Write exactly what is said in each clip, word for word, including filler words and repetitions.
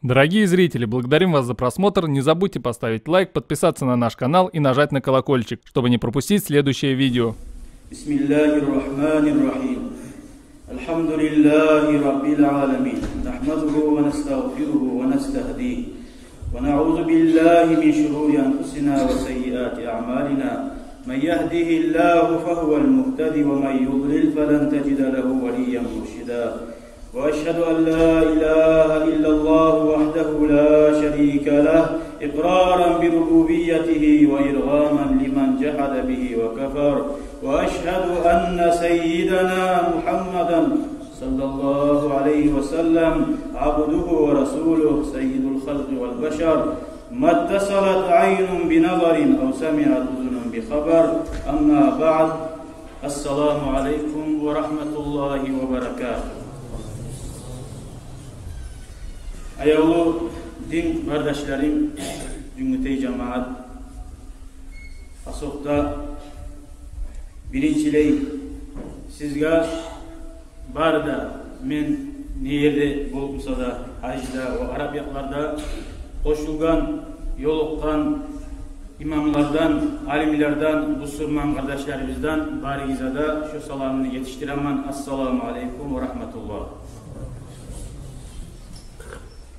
Дорогие зрители, благодарим вас за просмотр. Не забудьте поставить лайк, подписаться на наш канал и нажать на колокольчик, чтобы не пропустить следующее видео. بسم الله الرحمن الرحيم. الحمد لله رب العالمين. نحمده ونستغفره ونستهديه. ونعوذ بالله من شرور أنفسنا وسيئات أعمالنا. من يهده الله فهو المهتدي ومن يضلل فلن تجد له وليا مرشدا. وأشهد أن لا إله إلا الله وحده لا شريك له، إقرارا بربوبيته وإرغاما لمن جحد به وكفر. وأشهد أن سيدنا محمدا صلى الله عليه وسلم عبده ورسوله سيد الخلق والبشر، ما اتصلت عين بنظر أو سمعت أذن بخبر. أما بعد، السلام عليكم ورحمة الله وبركاته. Аявлу дин къардашларым, Жюнгютей жамаат, асокъда биринчилей сизге бары да, мен не ерде болуп буса да, гьажда ва араб якъларда, къошулгъан, ёлукъгъан имамлардан, алимлерден, бусурман къардашларыбыздан барыгъызгъа да шо саламны етишдиремен. Ассаламу алейкум ва рагьматуллагь.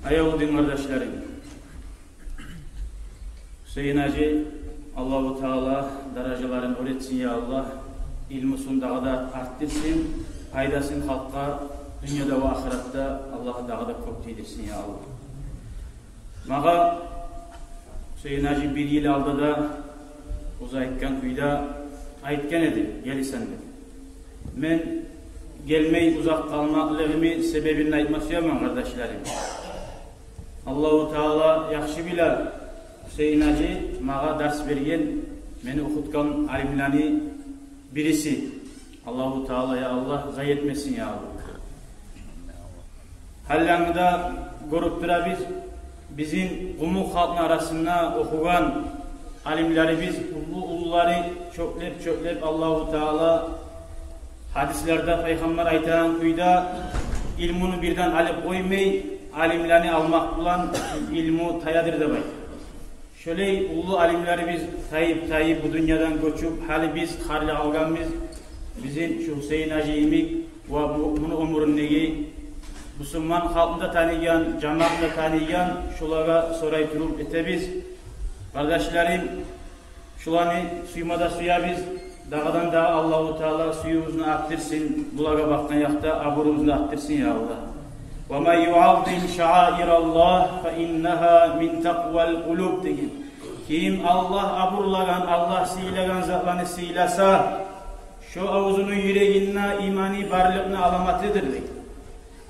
Аявлу дин къардашларым, Гьюсейин гьажи, Аллагьу Таала даражаларын оьр этсин, я Аллагь. Илмусун дагъы да артдырсын, пайдасын халкъгъа дюньяда ва ахыратда Аллагь дагъы да кёп тийдирсин, я Аллагь. Магъа Гьюсейин гьажи бир йыл алда да, оьзю айтгъан кюйде, айтгъан эди, гелесен деп. Мен гелмей узакъ къалмакълыгъымны себебин айтма сюемен, къардашларым. Аллагьу Таала яхшы биле, Гьюсейин гьажи магъа дарс берген, мени охутгъан алимлени бириси. Аллагьу Таала, я Аллагь, зай этмесин, я Аллагь. Гьали де гёрюп турабыз, бизин къумукъ халкъны арасында охугъан алимлерибиз, уллу-уллулары чёплеп-чёплеп, Аллагьу Таала гьадислерде пайхаммар айтагъан кюйде, илмуну бирден алып къоймай, алимлени алмакъ булан илму таядыр деп айта. Шолай уллу алимлерибиз тайып-тайып, бу дюньядан гёчюп, гьали биз къалып къалгъанбыз бизин шу Гьюсейин гьажи йимик ва бу, муну оьмюрюндеги бусурман халкъны да таныйгъан, жамаатны да таныйгъан, шолагъа сорай туруп этебиз. Къардашларым, шоланы сюйме де сюебиз, дагъыдан да Аллагьу Таала сюювюбюзню артдырсын, булагъа бакъгъан якъда абурубузну артдырсын, я Аллагь. ومن يعظم شعائر الله فإنها من تقوى القلوب деген. Ким Аллагь абурлагъан, Аллагь сыйлагъан затланы сыйласа, шо оьзюню юрегинде иманы барлыкъны аламатыдыр деген.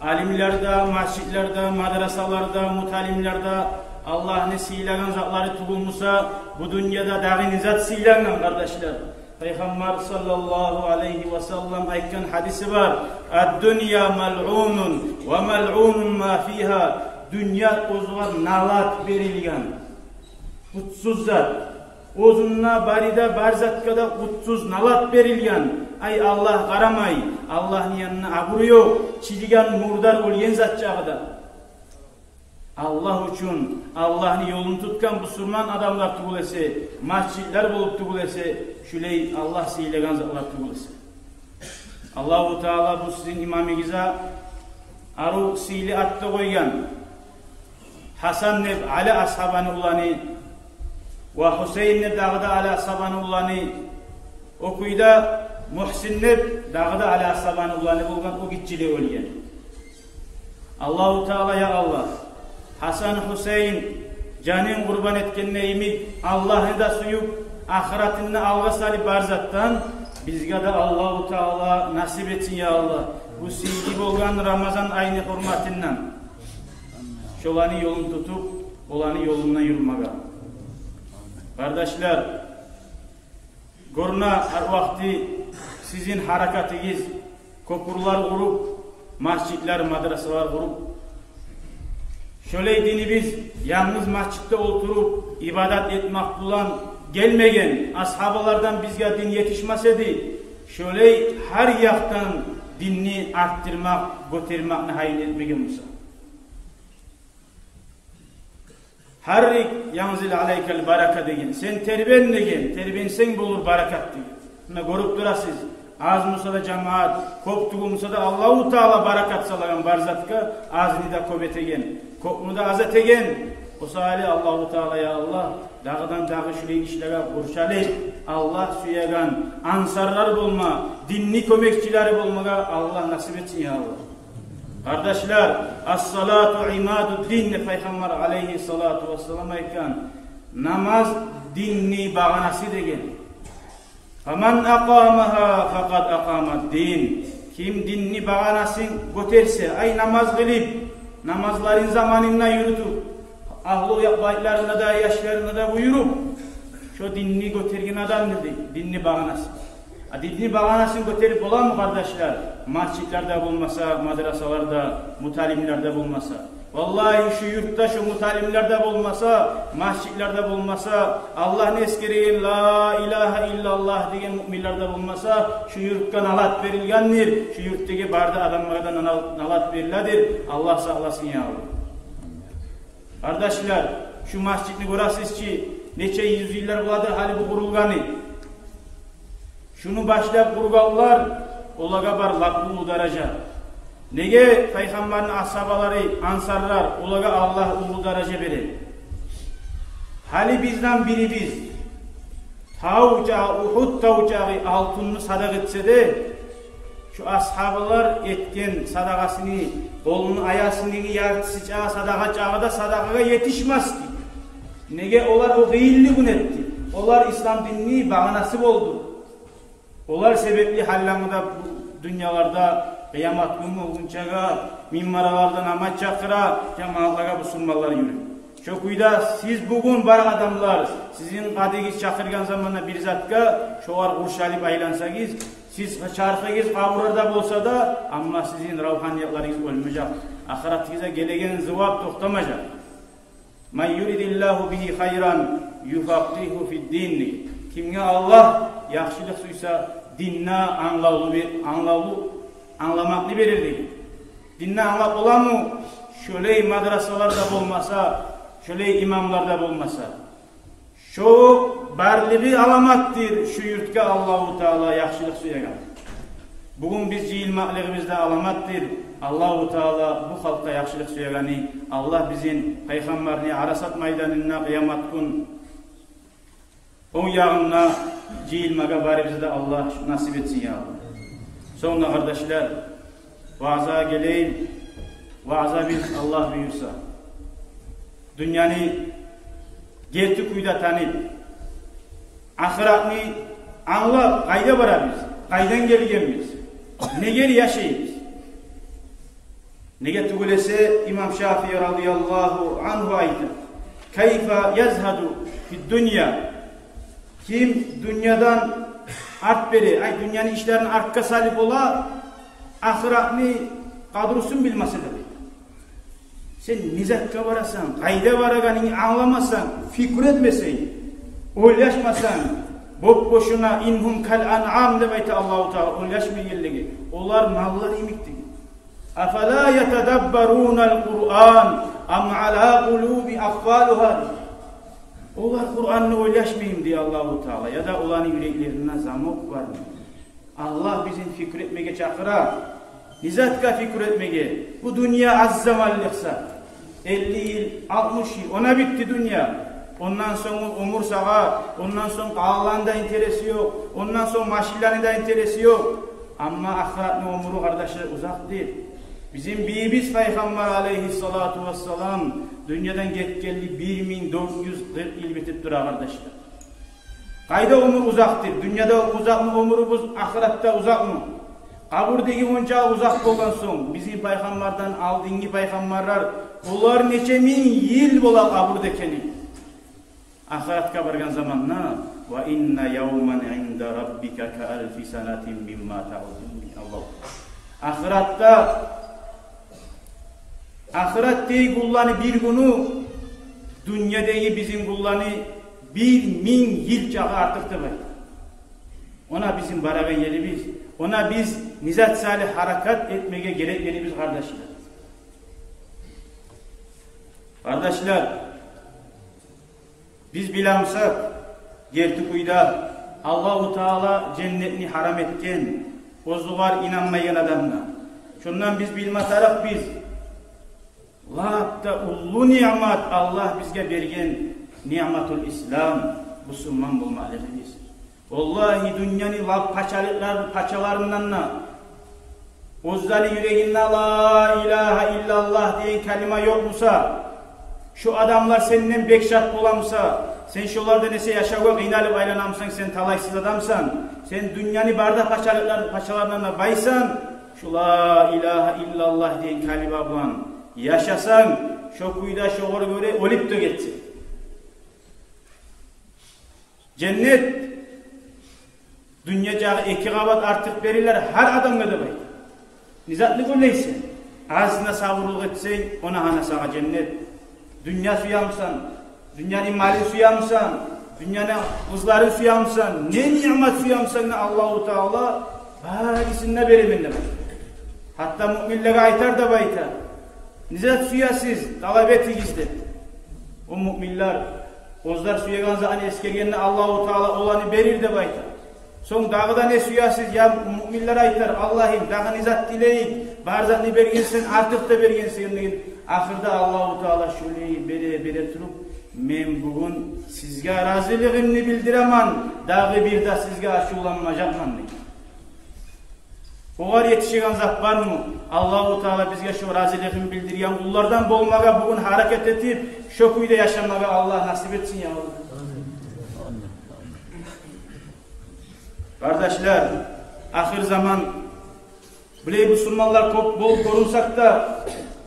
Алимлерде, межитлерде, мадрасаларда, муталимлерде Аллагьны сыйлагъан затлары тюгюл буса, бу дюньяда дагъы не зат сыйлангъан, къардашлар? Пайхаммар саллаллагьу алайгьи ва саллам айтгъан гьадиси бар: الدنيا ملعونة وملعون ما فيها. Дюнья оьзюне налат берилген, къутсуз зат. Оьзюнде бары да бар затгъа да къутсуз налат берилген. Ай, Аллагь къарамай, Аллагьны янында абуру ёкъ, чириген, мурдар, оьлген зат чакъы да. Аллагь учун, Аллагьны ёлун тутгъан бусурман адамлар тюгюл эсе, межитлер болуп тюгюл эсе, шулай Аллагь сыйлагъан затлар тюгюл эсе. Аллагьу Таала бу сизин имамыгъызгъа арив сыйлы ат да къойгъан. Гьасан деп Али асгьабаны уланы ва Гьусейин деп дагъы да Али асгьабаны уланы, о кюйде Мугьсин деп дагъы да Али асгьабаны уланы болгъан, о гиччи де оьлген. Аллагьу Таала, я Аллагь, Гьасан, Гьусейин жанын къурбан этгенде йимик, Аллагьны да сююп, ахыратын да алгъа салып бар затдан, бизге де Аллагьу Таала насип этсин, я Аллагь, бу сыйлы болгъан Рамазан айны гьюрметинден шоланы ёлун тутуп, оланы ёлунда юрюмеге. Къардашлар, гёрюне гьар вакъти сизин гьаракатыгъыз, кёпюрлер къуруп, межитлер, мадрасалар къуруп. Шолай динибиз янгыз межитде олтуруп ибадат этмек булан гелмеген, асгьабалардан бизге дин етишмес эди, шолай гьар якъдан динни артдырмакъ, гётермекни гьайын этмеген буса. «Гьаррик янзил алайкал барака» деген. Сен тербен деген, тербенсенг болур баракат деген. Муна гёрюп турасыз, аз буса да жамаат, кёп тюгюл буса да, Аллагьу Таала баракат салагъан бар затгъа, азны да кёп этеген, кёпню да аз этеген. О саялы Аллагьу Таала, я Аллагь, дагъыдан-дагъы шулай ишлеге къуршалып, Аллагь сюеген ансарлар болма, динни кёмекчилери болмагъа Аллагь насип этсин, я Аллагь. Къардашлар, «Ас-салату имадуд-дин» деп Пайхаммар алайгьиссалату вассалам айтгъан, намаз динни багъанасы деген. «Фаман акъамагьа факъад акъамад-дин». Ким динни багъанасын гётерсе, ай, намаз къылып, намазларын заманында юрютюп, агьлу байтларына да, яшларына да буюруп, шо динни гётерген адамдыр дей, динни багъанасын. А динни багъанасын гётерип боламы, къардашлар, межитлерде болмаса, мадрасаларда, муталимлерде болмаса? Валлагьи, шу юртда шу муталимлерде болмаса, межитлерде болмаса, Аллагьны эсгереген, ла илагьа иллаллагь деген муъминлерде болмаса, шу юртгъа налат берилгендир, шу юртдагъы бары да адамлагъа да нал-, налат бериледир. Аллагь сакъласын, я Аллагь. Къардашлар, шу межитни гёресиз чи, нече юз йыллар боладыр гьали бу къурулгъаны. Шуну башлап къургъанлар, олагъа бар лап уллу даража. Неге Пайхаммарны асгьабалары, ансарлар, олагъа Аллагь уллу даража бере? Гьали бизден бирибиз тав чакъы, Угьуд тав чакъы алтынны садагъа этсе де, шу асгьабалар этген садагъасыны, къолуну аясындагъы яртысы чакъы садагъа чакъы да садагъагъа етишмес эди. Неге? Олар о къыйынлы гюн этди. Олар ислам динни багъанасы болду. Олар себепли гьаллангы да бу дюньяларда къыямат гюн болгъунчагъа минбарларда намаз чакъыра, жамаатлагъа бусурманлар юрюй. Шо кюйде сиз бугюн бар адамлар, сизин къадигиз чакъыргъан заманда бир затгъа, шогъар къуршалып айлансагъыз, сиз чархыгъыз къабурларда болса да, амма сизин равгьаниятыгъыз оьлмежек. Ахыратыгъызгъа гелеген зувап токътамажакъ. «Ман юридиллагьу бигьи хайран юфакъкъигьу фид-дин». Кимге Аллагь яхшылыкъ сюйсе, динде англавлу бир, англавлу, англамакъны берир деген. Динде англап боламы, шолай мадрасалар да болмаса, шолай имамлар да болмаса? Шо барлыгъы аламатдыр шу юртгъа Аллагьу Таала яхшылыкъ сюеген. Бугюн биз жыйылмакълыгъыбыз да аламатдыр Аллагьу Таала бу халкъгъа яхшылыкъ сюегени. Аллагь бизин Пайхаммарны Арасат майданында къыямат гюн онг ягъында жыйылмагъа барыбызгъа да Аллагь насип этсин, я Аллагь. Сонг да, къардашлар, ваъзагъа гелейим. Ваъза биз, Аллагь буюрса, дюньяны герти кюйде танып, ахыратны англап, къайда барабыз, къайдан гелгенбиз, неге яшайбыз? Неге тюгюл эсе, имам Шафии радияллагьу ангьу айта: «Кайфа язгьаду фид-дунья?» Ким дюньядан арт бере, ай, дюньяны ишлерин артгъа салып бола, ахыратны къадрусун билмесе де. Сен не затгъа барасан, къайда барагъанынгны англамасанг, фикру этмесенг, ойлашмасанг, боп-бошуна, «Иннагьум кал анъам» деп айта Аллагьу Таала, ойлашмайгъанлагъа, олар маллар йимик деген. «Афала ятадаббарунал Къуръан ам ала къулубин акъфалугьа?» Олар Къуранны ойлашмаймы дей Аллагьу Таала, яда оланы юреклеринде замок бармы? Аллагь бизин фикру этмеге чакъыра. Не затгъа фикру этмеге? Бу дюнья аз заманлыкъ зат. Элли йыл, алтмыш йыл, она битди дюнья. Ондан сонг оьмюр сагъа, ондан сонг къалаланы да интереси ёкъ, ондан сонг машинлени де интереси ёкъ. Амма ахыратны оьмюрю, къардашлар, узакъдыр. Бизин бийибиз Пайхаммар алайгьиссалату вассалам дюньядан гетгенли бир минг дёрт юз къыркъ йыл битип тура, къардашлар. Къайда оьмюр узакъдыр? Дюньяда узакъмы оьмюрюбюз, ахыратда узакъмы? Къабурдагъы онча узакъ болгъан сонг, бизин пайхаммардан алдынгъы пайхаммарлар, олар нече минг йыл бола къабурда экени. Ахыратгъа баргъан заманда: «Ва инна явман инда раббика ка алфи санатин мимма тауддун». Аллагь. Ахыратда, ахыратдагъы гюнлени бир гюню дюньядагъы бизин гюнлени бир минг йыл чакъы артыкъ деп айта. Она бизин барагъан ерибиз, она биз не зат саялы гьаракат этмеге герек ерибиз, къардашлар. Къардашлар, Биз билемисек, герти кюйде Аллагьу Таала женнетни гьарам этген оьзюгер инанмайгъан адамгъа. Шондан биз билме тарыкъбыз, лап да уллу ниъмат Аллагь бизге берген ниъматул ислам, бусурман болмакълыгъыбыз. Валлагьи, дюньяны лап пачалыкълар, пачаларындан да оьзлени юрегинде ла илагьа иллаллагь деген калима ёкъ буса, шо адамлар сенден бек шат бола буса, сен шолардан эсе яшавгъа къыйналып айлана бусанг, сен талайсыз адамсан. Сен дюньяны бары да пачалыкълар, пачаларындан да байсан. Шо ла илагьа иллаллагь деген калима булан яшасанг, шо кюйде шогъар гёре оьлюп де гетсенг. Женнет дюнья чакъы эки къабат артыкъ берилер гьар адамгъа деп айта. Не затны гёллейсен? Азына сабурлукъ этсенг, она гьана сагъа женнет. Дюнья сюе бусанг, дюньяны малын сюе бусанг, дюньяны къызларын сюе бусанг, не ниъмат сюе бусанг да, Аллагьу Таала барысын да беремен деп айта. Гьатта муъминлеге айтар деп айта: «Не зат сюесиз, талап этигиз», – деп. О муъминлер оьзлер сюеген затны эсгергенде, Аллагьу Таала оланы берир деп айта. Сонг дагъы да не сюесиз, я муъминлер айтар: «Аллагьым, дагъы не зат тилейик? Бар затны бергенсен, артыкъ да бергенсен», – деген. Ахырда Аллагьу Таала шолай бере, бере туруп: «Мен бугюн сизге разилигимни билдиремен, дагъы бир де сизге ачувланмажакъман», – деген. Огъар етишеген зат бармы? Аллагьу Таала бизге шо разилигин билдирген къуллардан болмагъа, бугюн гьаракат этип, шо кюйде яшамагъа Аллагь насип этсин, я Аллагь. Къардашлар, ахыр заман, булай бусурманлар кёп болуп гёрюнсек де,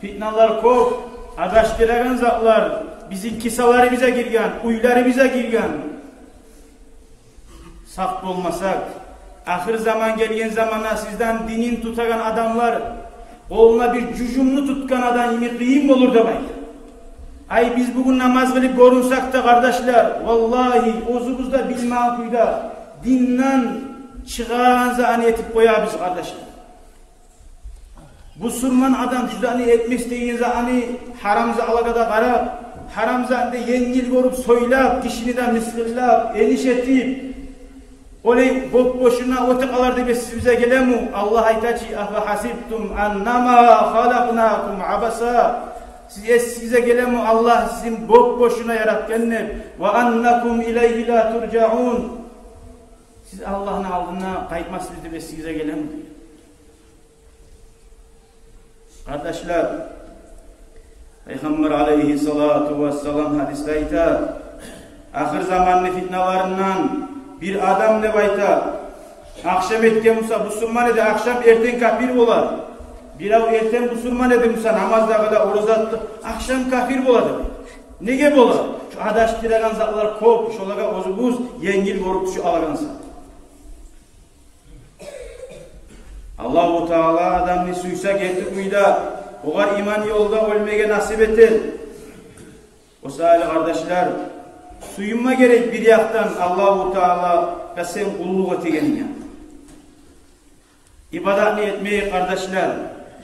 питналар кёп, адашдырагъан затлар бизин кисаларыбызгъа гирген, уьйлерибизге гирген. Сакъ болмасакъ, ахыр заман гелген заманда сизден динин тутагъан адамлар къолуна бир жужумну тутгъан адам йимик къыйын болур деп айта. Ай, биз бугюн намаз къылып гёрюнсек де, къардашлар, валлагьи, оьзюбюз де билмеген кюйде динден чыгъагъан затны этип къоябыз, къардашлар. Бусурман адам шу затны этмес деген затны, гьарам затлагъа да къарап, гьарам затны да енгил гёрюп, сёйлеп, кишини де мысгъыллап, эниш этип, олай боп-бошуна оьтюп къалар деп эсигизге гелеми? Аллагь айта чы: «Афагьасибтум аннама халакънакум абаса». Сиз, эсигизге гелеми Аллагь сизин боп-бошуна яратгъан деп? «Ва аннакум илайгьи ла туржаун». Сиз Аллагьны алдына къайтмассыз деп эсигизге гелеми? Къардашлар, Пайхаммар алайгьиссалату вассалам гьадисде айта, ахыр заманны фитналарындан бир адам деп айта, ахшам этген буса бусурман эди, ахшам эртен капир болар. Бирев эртен бусурман эди буса, намаз да къыла, ораза да тута, ахшам капир бола деп. Неге бола? Шу адашдырагъан затлар кёп, шолагъа оьзюбюз енгил гёрюп тюше алагъан зат. Аллагьу Таала адамны сюйсе, герти кюйде огъар иман ёлда оьлмеге насип этер. О саялы, къардашлар, сююнме герек бир якъдан Аллагьу Таалагъа сен къуллукъ этегенинге. Ибадатны этмейик, къардашлар,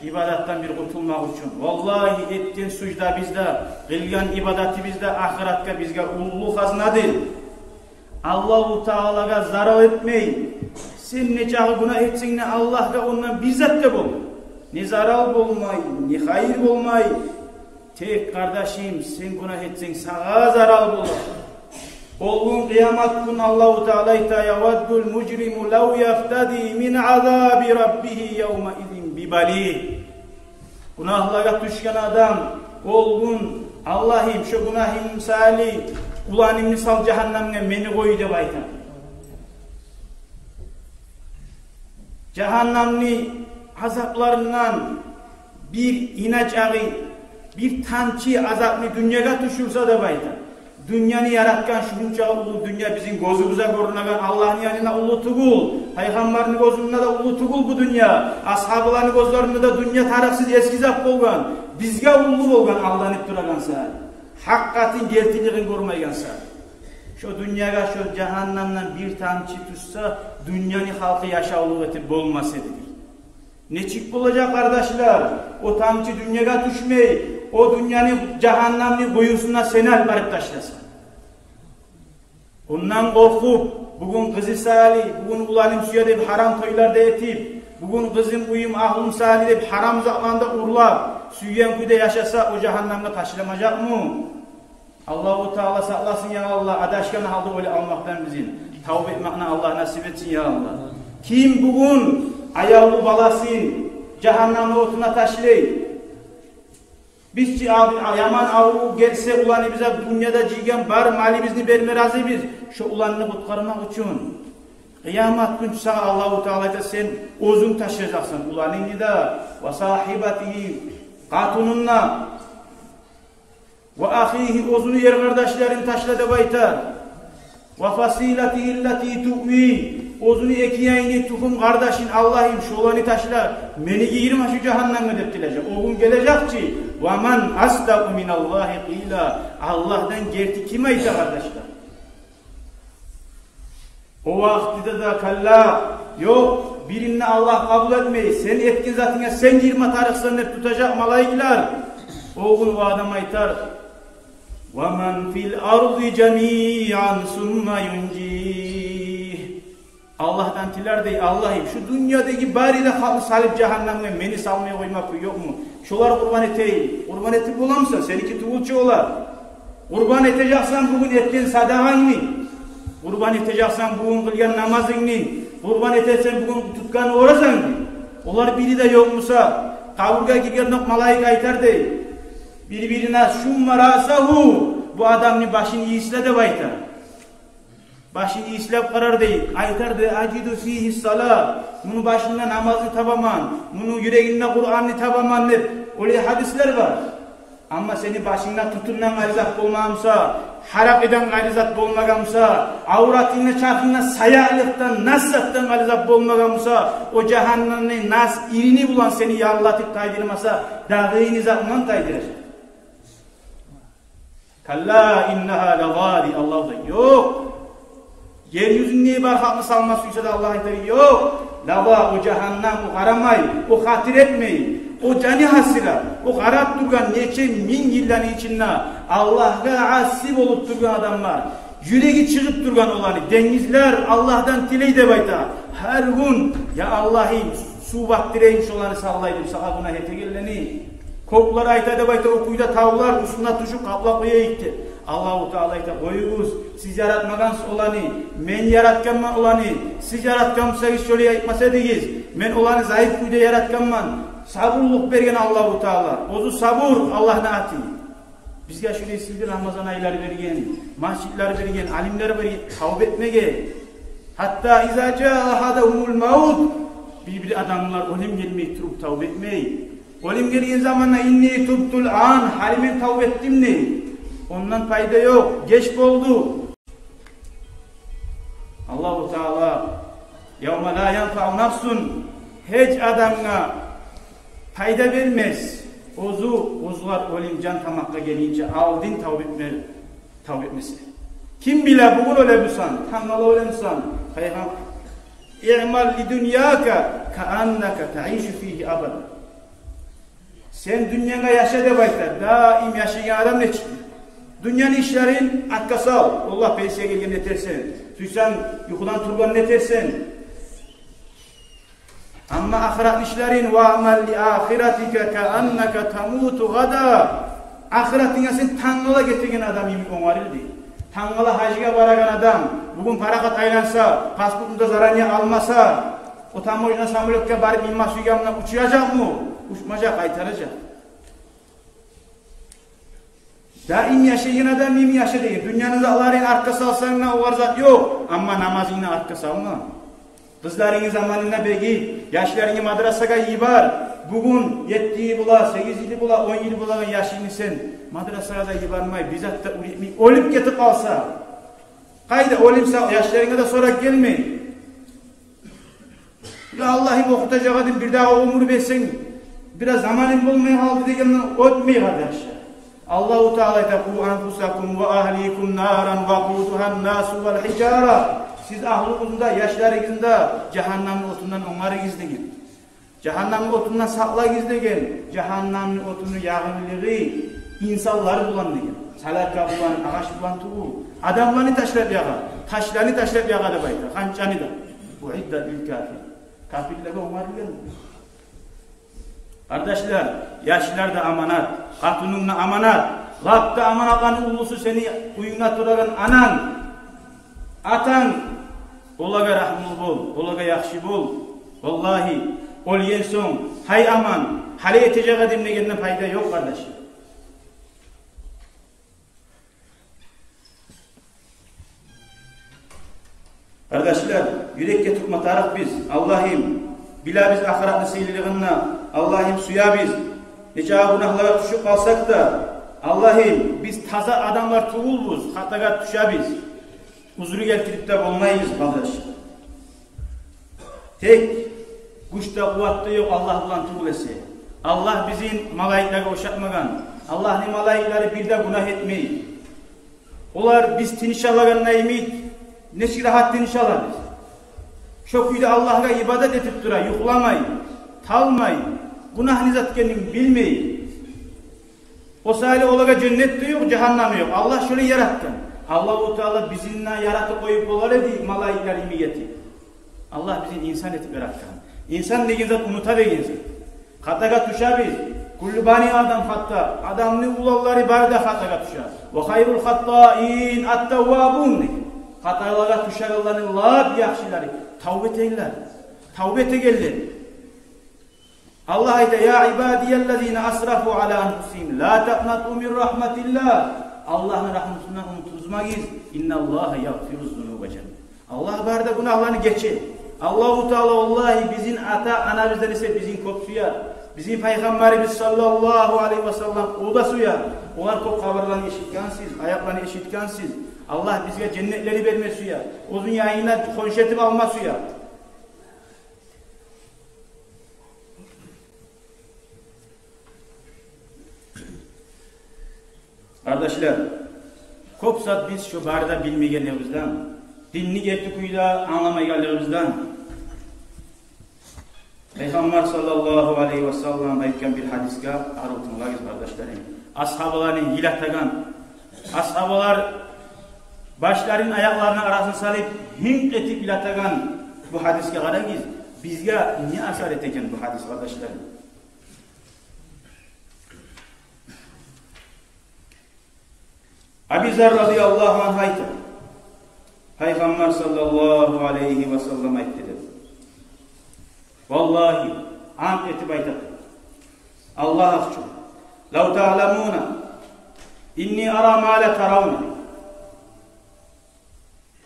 ибадатдан бир къутулмакъ учун. Валлагьи, этген суждабыз да, къылгъан ибадатыбыз да ахыратгъа бизге уллу хазнадыр. Аллагьу Таалагъа зарал этмей, сен нечакъы гюнагь этсенг де, Аллагьгъа ондан бир зат да болмай. Не зарал болмай, не хайыр болмай. Тек, къардашым, сен гюнагь этсенг, сагъа зарал болар. Ол гюн, къыямат гюн, Аллагьу Таала айта: «Яваддул мужриму лав яфтади мин азаби раббигьи явмаизин бибанигь». Гюнагьлагъа тюшген адам ол гюн: «Аллагьым, шо гюнагьым саялы уланымны сал жагьаннамгъа, мени къой», – деп айта. Жагьаннамны азапларындан бир ина чакъы, бир тамчы азапны дюньягъа тюшюрсе деп айта. Дюньяны яратгъан шунча уллу дюнья бизин гёзюбюзге гёрюнеген Аллагьны янында уллу тюгюл, Пайхаммарны гёзюнде де уллу тюгюл бу дюнья, асгьабаланы гёзлеринде де дюнья тарыкъсыз, эсги зат болгъан, бизге уллу болгъан, алданып турагъан саялы, гьакъыкъатын, гертилигин гёрмейген саялы. Шо дюньягъа шо жагьаннамдан бир тамчы тюшсе, дюньяны халкъы яшавлукъ этип болмас эди, дей. Нечик болажакъ, къардашлар, о тамчы дюньягъа тюшмей, о дюньяны жагьаннамны къуюсуна сени алып барып ташласа? Ондан къоркъуп, бугюн къызы саялы, бугюн уланым сюе деп гьарам тойлар да этип, бугюн къызым, уьюм, агьлюм саялы деп гьарам затланы да урлап, сюйген кюйде яшаса, о жагьаннамгъа ташламажакъмы? Аллагьу Таала сакъласын, я Аллагь, адашгъан гьалда оьлюп къалмакъдан бизин. Тавба этмекни Аллагь насип этсин, я Аллагь. Ким бугюн аявлу баласын жагьаннамны отуна ташлай? Биз чи, а, яман аврув гелсе, уланыбызгъа дюньяда жыйгъан бар малыбызны берме разибиз, шо уланны къутгъармакъ учун. Къыямат гюн сагъа Аллагьу Таала айта: «Сен оьзюнг ташлажакъсан уланынгны да, ва сагьибатигьи, къатынын да, ва ахигьи, оьзюню ер къардашларын ташла», — деп айта. «Ва фасилатигьи ллати туъви, оьзюню эки яйыны, тухум къардашын, Аллагьым, шоланы ташла, мени гийирме шу жагьаннамгъа», — деп тилежек. О гюн гележек чи: «Ва ман асдакъу миналлагьи къила». Аллагьдан герти ким айта, къардашлар? О вакътиде де, калла, ёкъ, бирин де Аллагь къабул этмей, сен этген затынга сен гирме тарыкъсан деп тутажакъ малайиклер. О гюн о адам айтар: «Ва ман фил арзи жамиъан сумма юнжи». Аллагьдан тилер дей: «Аллагьым, шу дюньядагъы бары да халкъны салып жагьаннамгъа, мени салмай къойма кюй ёкъму? Шолар къурбан этейим». Къурбан этип боламысан, сеники тюгюл чю олар. Къурбан этежексен бугюн этген садагъангны, къурбан этежексен бугюн къылгъан намазынгны, къурбан этесен бугюн тутгъан оразангны. Олар бири де ёкъ буса, къабургъа гиргенде малайик айтар дей: «Бир-бирине, шумма раъсагьу, бу адамны башын ийисле», — деп айтар. Башын ийислеп къарар дей, айтар дей: «Ажиду фигьи ссала, муну башында намазны табаман, муну юрегинде Къуранны табаман», — деп. Олай гьадислер бар. Амма сени башынгда тютюнден къайры зат болмагъан буса, гьаракъыдан къайры зат болмагъан буса, авратынгда, чархынгда саялыкъдан, нас затдан къайры зат болмагъан буса, о жагьаннамны нас ирини булан сени яллатып тайдырмаса, дагъы не зат булан тайдыражакъ? «Калла иннагьа лаза», — дей Аллагь да. Ёкъ. Ер юзюнде бар халкъны салма сюйсе де, Аллагь айтар: «Ёкъ. Лаза, о жагьаннам, о къарамай, о хатир этмей, о жаны гьасират, о къарап тургъан нече минг йылланы ичинде Аллагьгъа аси болуп тургъан адамлар, юреги чыгъып тургъан оланы, денгизлер Аллагьдан тилей», — деп айта. Гьар гюн: «Я Аллагьым, сув батдырайым шоланы саллай деп, сагъа гюнагь этегенлени». Кёклер айта деп айта, о кюйде тавлар уьстюне тюшюп къаплап къояйыкъ деп. Аллагьу Таала айта: «Къоюгъуз, сиз яратмагъансыз оланы, мен яратгъанман оланы. Сиз яратгъан бусагъыз, шолай айтмас эдигиз. Мен оланы зайып кюйде яратгъанман». Сабурлукъ берген Аллагьу Таала. Оьзю сабур Аллагьны аты. Бизге шулай сыйлы Рамазан айлар берген, межитлер берген, алимлер берген тавба этмеге. Гьатта иза жаа агьадагьумул мавт, бир-бир адамлар оьлюм гелмей туруп тавба этмей. Оьлюм гелген заманда: «Инни тубтул ан, гьали мен тавба этдим», — дей. Ондан пайда ёкъ, геч болду. Аллагьу Таала: «Явма ла янфау нафсун», гьеч адамгъа пайда бермес, оьзю, оьзлер оьлюм, жан тамакъгъа гелгинче алдын тавба этме, тавба этмесе. Ким биле, бугюн оьле бусанг, тангала оьле бусанг, пайхам-, «Иъмал ли дуньяка кааннака таишу фигьи абада». Сен дюньянгда яша деп айта, даим яшайгъан адам нечик? Дюньяны ишлерин артгъа сал, Аллагь пенсия гелгенде этерсен, сюйсенг юхудан тургъанда этерсен. Амма ахыратны ишлерин, «Ва амал ли ахиратика кааннака тамуту гъада». Ахыратынга сен тангала гетеген адам йимик онгарыл дей. Тангала гьажгъа барагъан адам бугюн парахат айланса, паспортун да заранее алмаса, о таможня самолётгъа барып минме сюйгенде учуражакъмы? Учмажакъ, къайтаражакъ. Даим яшайгъан адам йимик яша деген. Дюньяны затларын артгъа салсанг да, огъар зат ёкъ. Амма намазынгны артгъа салма. Къызларынгны заманында бегит, яшларынгны мадрасагъа йибер. Бугюн етти йыл бола, сегиз йыл бола, он йыл болагъан яшынгны сен мадрасагъа да йибермей, бир зат да уьйретмей, оьлюп гетип къалса, къайда оьлюм са-, яшларынга да соракъ гелмей. «Я Аллагьым, охутажакъ эдим, бир дагъы оьмюр берсенг, бираз заманым болмай къалды» дегенден оьтмей, къардашлар. Аллагьу Таала айта: «Къу анфусакум ва агьликум наран вакъудугьан насу вал гьижара». Сиз агьлюгюзню де, яшларыгъызны да жагьаннамны отундан онгарыгъыз деген. Жагьаннамны отундан сакълагъыз деген. Жагьаннамны отуну ягъынлыгъы Инсанлар булан деген. Саляка булан, агъач булан тюгюл. Адамланы ташлап ягъа, ташланы ташлап ягъа деп айта, ханчаны да. Уиддат лил кафир. Капирлеге онгарылгъан. Къардашлар, яшлар да аманат, къатынынг да аманат, лап да аманатланы уллусу сени уьюнгде турагъан ананг, атанг. Олагъа рагьмулу бол, олагъа яхшы бол. Валлагьи, оьлген сонг, гьай аман, гьали этежек эдим дегенден пайда ёкъ, къардашлар. Къардашлар, юрекге тукъма тарыкъ биз. Аллагьым, билебиз ахыратны сыйлылыгъын да, Аллагьым, сюебиз. Нечакъы гюнагьлагъа тюшюп къалсакъ да, Аллагьым, биз таза адамлар тюгюлбюз, хатагъа тюшебиз. Узру гелтирип де болмайбыз, къардаш. Тек гюч де, къуват да ёкъ Аллагь булан тюгюл эсе. Аллагь бизин малайиклеге ошатмагъан. Аллагьны малайиклери бир де гюнагь этмей. Олар биз тыныш алагъанда йимик, нечик рагьат тыныш алабыз. Шо кюйде Аллагьгъа ибадат этип тура, юхламай, талмай, гюнагь не зат экенин билмей. О саялы олагъа женнет де ёкъ, жагьаннам да ёкъ. Аллагь шолай яратгъан. Аллагьу Таала бизин де яратып къоюп болар эди малайиклер йимик этип. Аллагь бизин инсан этип яратгъан. Инсан деген зат унута деген зат. Хатагъа тюшебиз. Куллу бани Адам хатта. Адамны уланлары бары да хатагъа тюше. Ва хайрул хаттаин ат-таввабун деген. Хаталагъа тюшегенлени лап яхшылары тавба этегенлер. Тавба этегенлер. Аллагь айта: «Я ибадияллазина асрафу ала анфусигьим, ла такънату мин рахматиллагь». Аллагьны рагьмусундан унутузмагъыз. «Инналлагьа ягъфируз зунуба жамиа». Аллагь бары да гюнагьланы гече. Аллагьу Таала, валлагьи, бизин ата-анабыздан эсе бизин кёп сюе. Бизин Пайхаммарыбыз саллаллагьу алайгьи ва саллам, о да сюе. Олар кёп хабарланы эшитгенсиз, аякъланы эшитгенсиз. Аллагь бизге женнетлени берме сюе. Оьзюню янына хоншу этип алма сюе. Къардашлар, кёп зат биз шо бары да билмегенлигибизден, динни герти кюйде англамайгъанлыгъыбыздан. Пайхаммар саллаллагьу алайгьи ва саллам айтгъан бир гьадисге арив тынглагъыз, къардашларым. Асгьабаланы йылатагъан, асгьабалар башларын аякъларыны арасына салып, гьынкъ этип йылатагъан бу гьадисге къарагъыз. Бизге не асар эте экен бу гьадис, къардашларым? Аби Зар радияллагьу ангьу айта: Пайхаммар саллаллагьу алайгьи ва саллам айтды деп. Валлагьи, ант этип айтаман Аллагь учун. «Лав таъламуна инни ара ма ла таравна».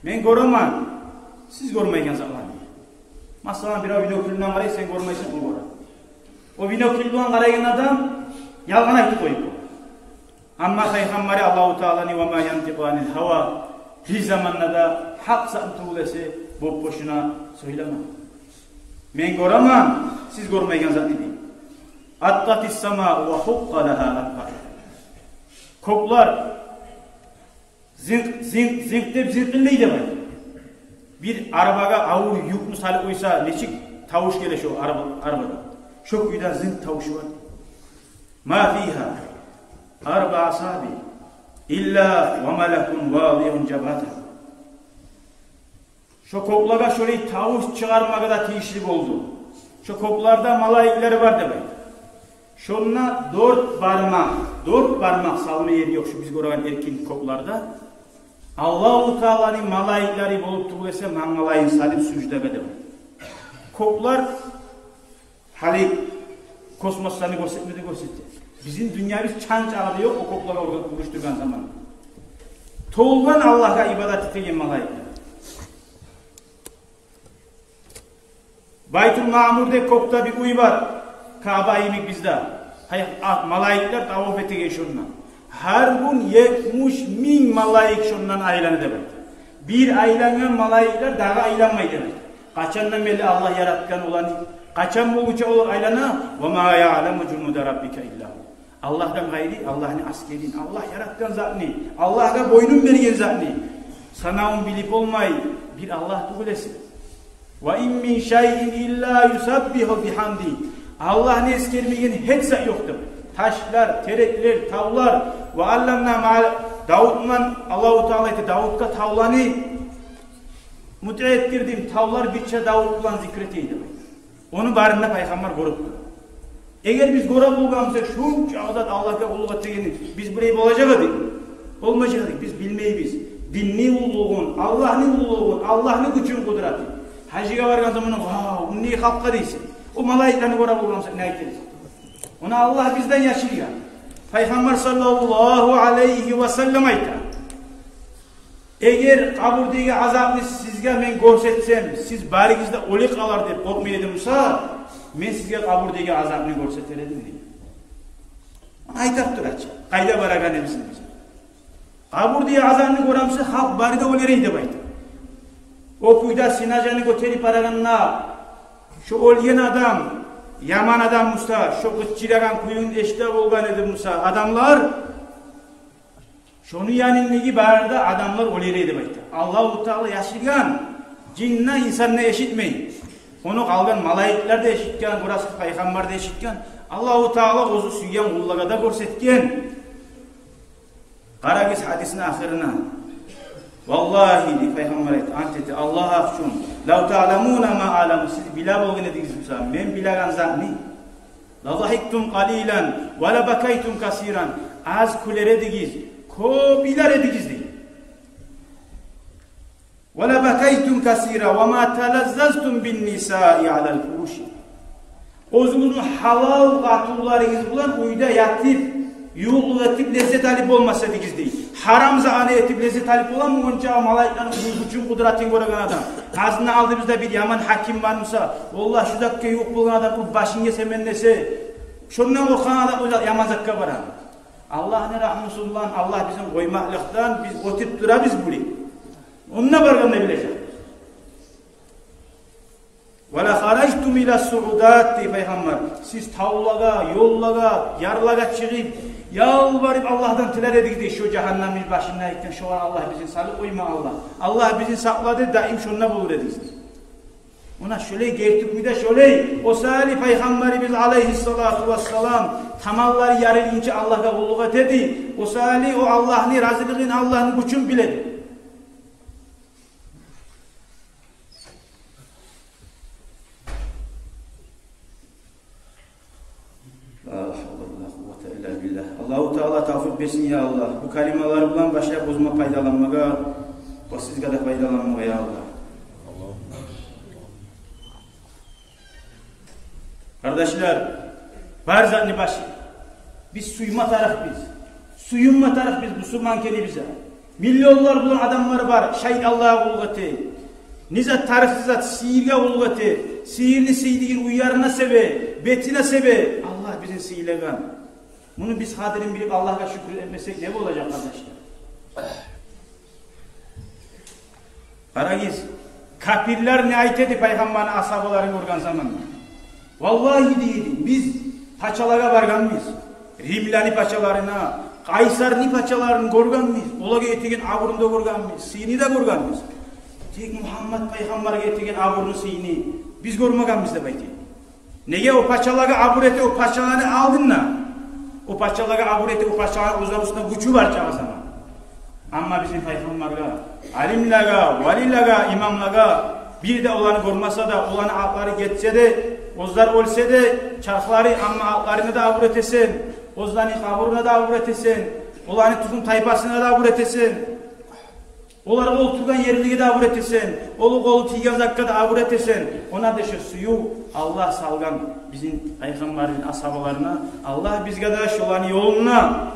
Мен гёремен сиз гёрмейген затланы. Масала, бирев бинокль булан къарай, сен гёрмейсен, о гёре. О бинокль булан къарайгъан адам ялгъан айтып къоюп бола. Амма Пайхаммары, Аллагьу Тааланы: «Ва ма янтикъу анил гьава», гьеч заманда да гьакъ затны тюгюл эсе боп-бошуна сёйлемей. Мен гёремен сиз гёрмейген затны, дей. «Аттатис самау ва хукъкъа лагьа ан таътиъ». Кёклер зынкъ, зынкъ, зынкъ деп зынкъыллай деп айта. Бир арбагъа авур юкню салып къойса, нечик тавуш геле шо арба-, арбагъа. Шо кюйде зынкъ тавуш бар. «Ма фигьа арбаъу асабиъ илла ва малакун вадиъун жабгьатагьу». Шо кёклеге шолай тавуш чыгъармагъа да тийишли болду. Шо кёклерде малайиклер бар деп айта. Шонда дёрт бармакъ, дёрт бармакъ салма ери ёкъ шо биз гёреген эркин кёклерде. Аллагьу Тааланы малайиклери болуп тюгюл эсе мангалайын салып суждагъа деп айта. Кёклер гьали космосланы гёрсетме де гёрсете. Бизин дюньябыз чанчагъы да ёкъ о кёклеге урушдургъан заман. Толгъан Аллагьгъа ибадат этеген малайиклер. Байтул Маъмур деп кёкде бир уьй бар. Каъба йимик бизде. Гьай, а, малайиклер таваф этеген шонда. Гьар гюн етмиш минг малайик шондан айлана деп айта. Бир айлангъан малайиклер дагъы айланмай деп айта. Къачандан берли Аллагь яратгъан оланы? Къачан болгъунча олар айлана? «Ва ма яъламу жунуда раббика илла гьу». Аллагьдан къайры Аллагьны асгерин, Аллагь яратгъан затны, Аллагьгъа бойнун берген затны санавун билип болмай бир Аллагь тюгюл эсе. «Ва ин мин шайин илла юсаббигьу бигьамдигьи». Аллагьны эсгермеген гьеч зат ёкъ деп. Ташлар, тереклер, тавлар. Ва аллакъна ма-, Давутман, Аллагьу Таала айта, Давутгъа тавланы мутиъ этдирдим, тавлар бирче Давут булан зикр этейди. Ону барын да пайхаммар гёрюп тура. Эгер биз гёре болгъан бусакъ, шунча адамлар Аллагьгъа къуллукъ этегенни, биз булай болажакъ эдик? Болмажакъ эдик, биз билмейбиз. Динни уллулугъун, Аллагьны уллулугъун, Аллагьны гючюн, къудратын. Гьажгъа баргъан заманда, вав, муну не халкъгъа дейсен? О малайиклени гёре болгъан бусакъ, не айтарбыз? Ону Аллагь бизден яшыргъан. Пайхаммар саллаллагьу алайгьи ва саллам айта: «Эгер къабурдагъы азапны сизге мен гёрсетсем, сиз барыгъыз да оьле къалар деп къоркъмай эдим буса, мен сизге къабурдагъы азапны гёрсетер эдим», — дей. Айтып тура чы, къайда барагъаныбызны биз. Къабурдагъы азапны гёре буса, халкъ бары да оьлер эди деп айта. О кюйде сенажаны гётерип барагъанда, шо оьлген адам яман адам буса, шо къычырагъан кююн эшите болгъан эди буса адамлар, шону янындагъы бары да адамлар оьлер эди деп айта. Аллагьу Таала яшыргъан, жин де, инсан да эшитмей. Ону къалгъан малайиклер де эшитген, гёресиз, пайхаммар да эшитген. Аллагьу Таала оьзю сюйген къуллагъа да гёрсетген. Къарагъыз гьадисни ахырына. «Валлагьи, — дей пайхаммар, айта, ант эте Аллагь гьакъ учун, — лав таъламуна ма аъламу, сиз биле болгъан эдигиз буса мен билеген затны, ла загьиктум къалилан ва ла бакайтум касиран, аз кюлер эдигиз, кёп йылар эдигиз», — дей. «Ва ла бакайтум касира ва ма талаззазтум бин нисаи алал фуруши». Оьзюгюзню гьалал къатынларыгъыз булан уьйде ятып, ювукълукъ этип, леззет алып болмас эдигиз, дей. Гьарам затны этип, леззет алып боламы онча малайиклени гючюн, къудратын гёреген адам? Къазини алдыбызда бир яман гьаким бар буса, валлагь, шу затгъа ювукъ болгъан адам уруп башын гесемен десе, шондан къоркъгъан адам о яман затгъа барамы? Аллагьны рагьмусу булан, Аллагь бизин къоймакълыкъдан биз оьтюп турабыз булай. Онда баргъанда билежек. «Ва ла харажтум ила суъудат», — дей пайхаммар. Сиз тавлагъа, ёллагъа, ярлагъа чыгъып, ялбарып Аллагьдан тилер эдигиз, дей, шо жагьаннемни башында эккен шогъар Аллагь бизин салып къойма, Аллагь. Аллагь бизин сакъла деп, даим шонда болур эдигиз, дей. Муна шолай герти кюйде шолай. О саялы пайхаммарыбыз алайгьиссалату вассалам таманлары ярылгъынча Аллагьгъа къуллукъ эте эди. О саялы о Аллагьны разилигин, Аллагьны гючюн биле эди. Ла гьавла ва ла къуввата илла биллагь. Аллагьу Таала тавфикъ берсин, я Аллагь. Бу калималар булан башлап оьзюме пайдаланмагъа ва сизге де пайдаланмагъа, я Аллагь. Къардашлар, бар затны башы. Биз сюйме тарыкъбыз. Сююнме тарыкъбыз бусурман экенибизге. Миллионлар булан адамлар бар, шайтанлагъа къуллукъ эте. Не зат, тарыкъсыз зат, сигьирге къуллукъ эте. Сигьирни сийдигин уьйлерин себе, бетин себе. Аллагь бизин сыйлагъан. Муну биз къадирин билип Аллагьгъа шюкюр этмесек, не болажакъ, къардашлар? Къарагъыз, капирлер не айта эди пайхаммарны асгьабаларын гёрген заманда? Валлагьи, дей эди, биз пачалагъа баргъанбыз. Римлени пачаларына, Къайсарны пачаларын гёргенбиз. Олагъа этеген абурун да гёргенбиз, сыйын да гёргенбиз. Тек Мугьаммат пайхаммаргъа этеген абурун, сыйын биз гёрмегенбиз деп айта эди. Неге? О пачалагъа абур эте, о пачаланы алдында. О пачалагъа абур эте, о пачаланы оьзлени уьстюнде гючю бар чакъы заман. Амма бизин пайхаммаргъа, алимлеге, валилеге, имамлагъа, бир де оланы гёрмесе де, оланы акълары гетсе де, оьзлер оьлсе де, чархлары, амма акъларына да абур этесен, оьзлени къабуруна да абур этесен, оланы тухум-тайпасына да абур этесен. Олар олтургъан ерлеге де абур этесен, олар къолу тийген затгъа да абур этесен. Онда да шо сююв Аллагь салгъан бизин пайхаммарыбызны асгьабаларына. Аллагь бизге де шоланы ёлунда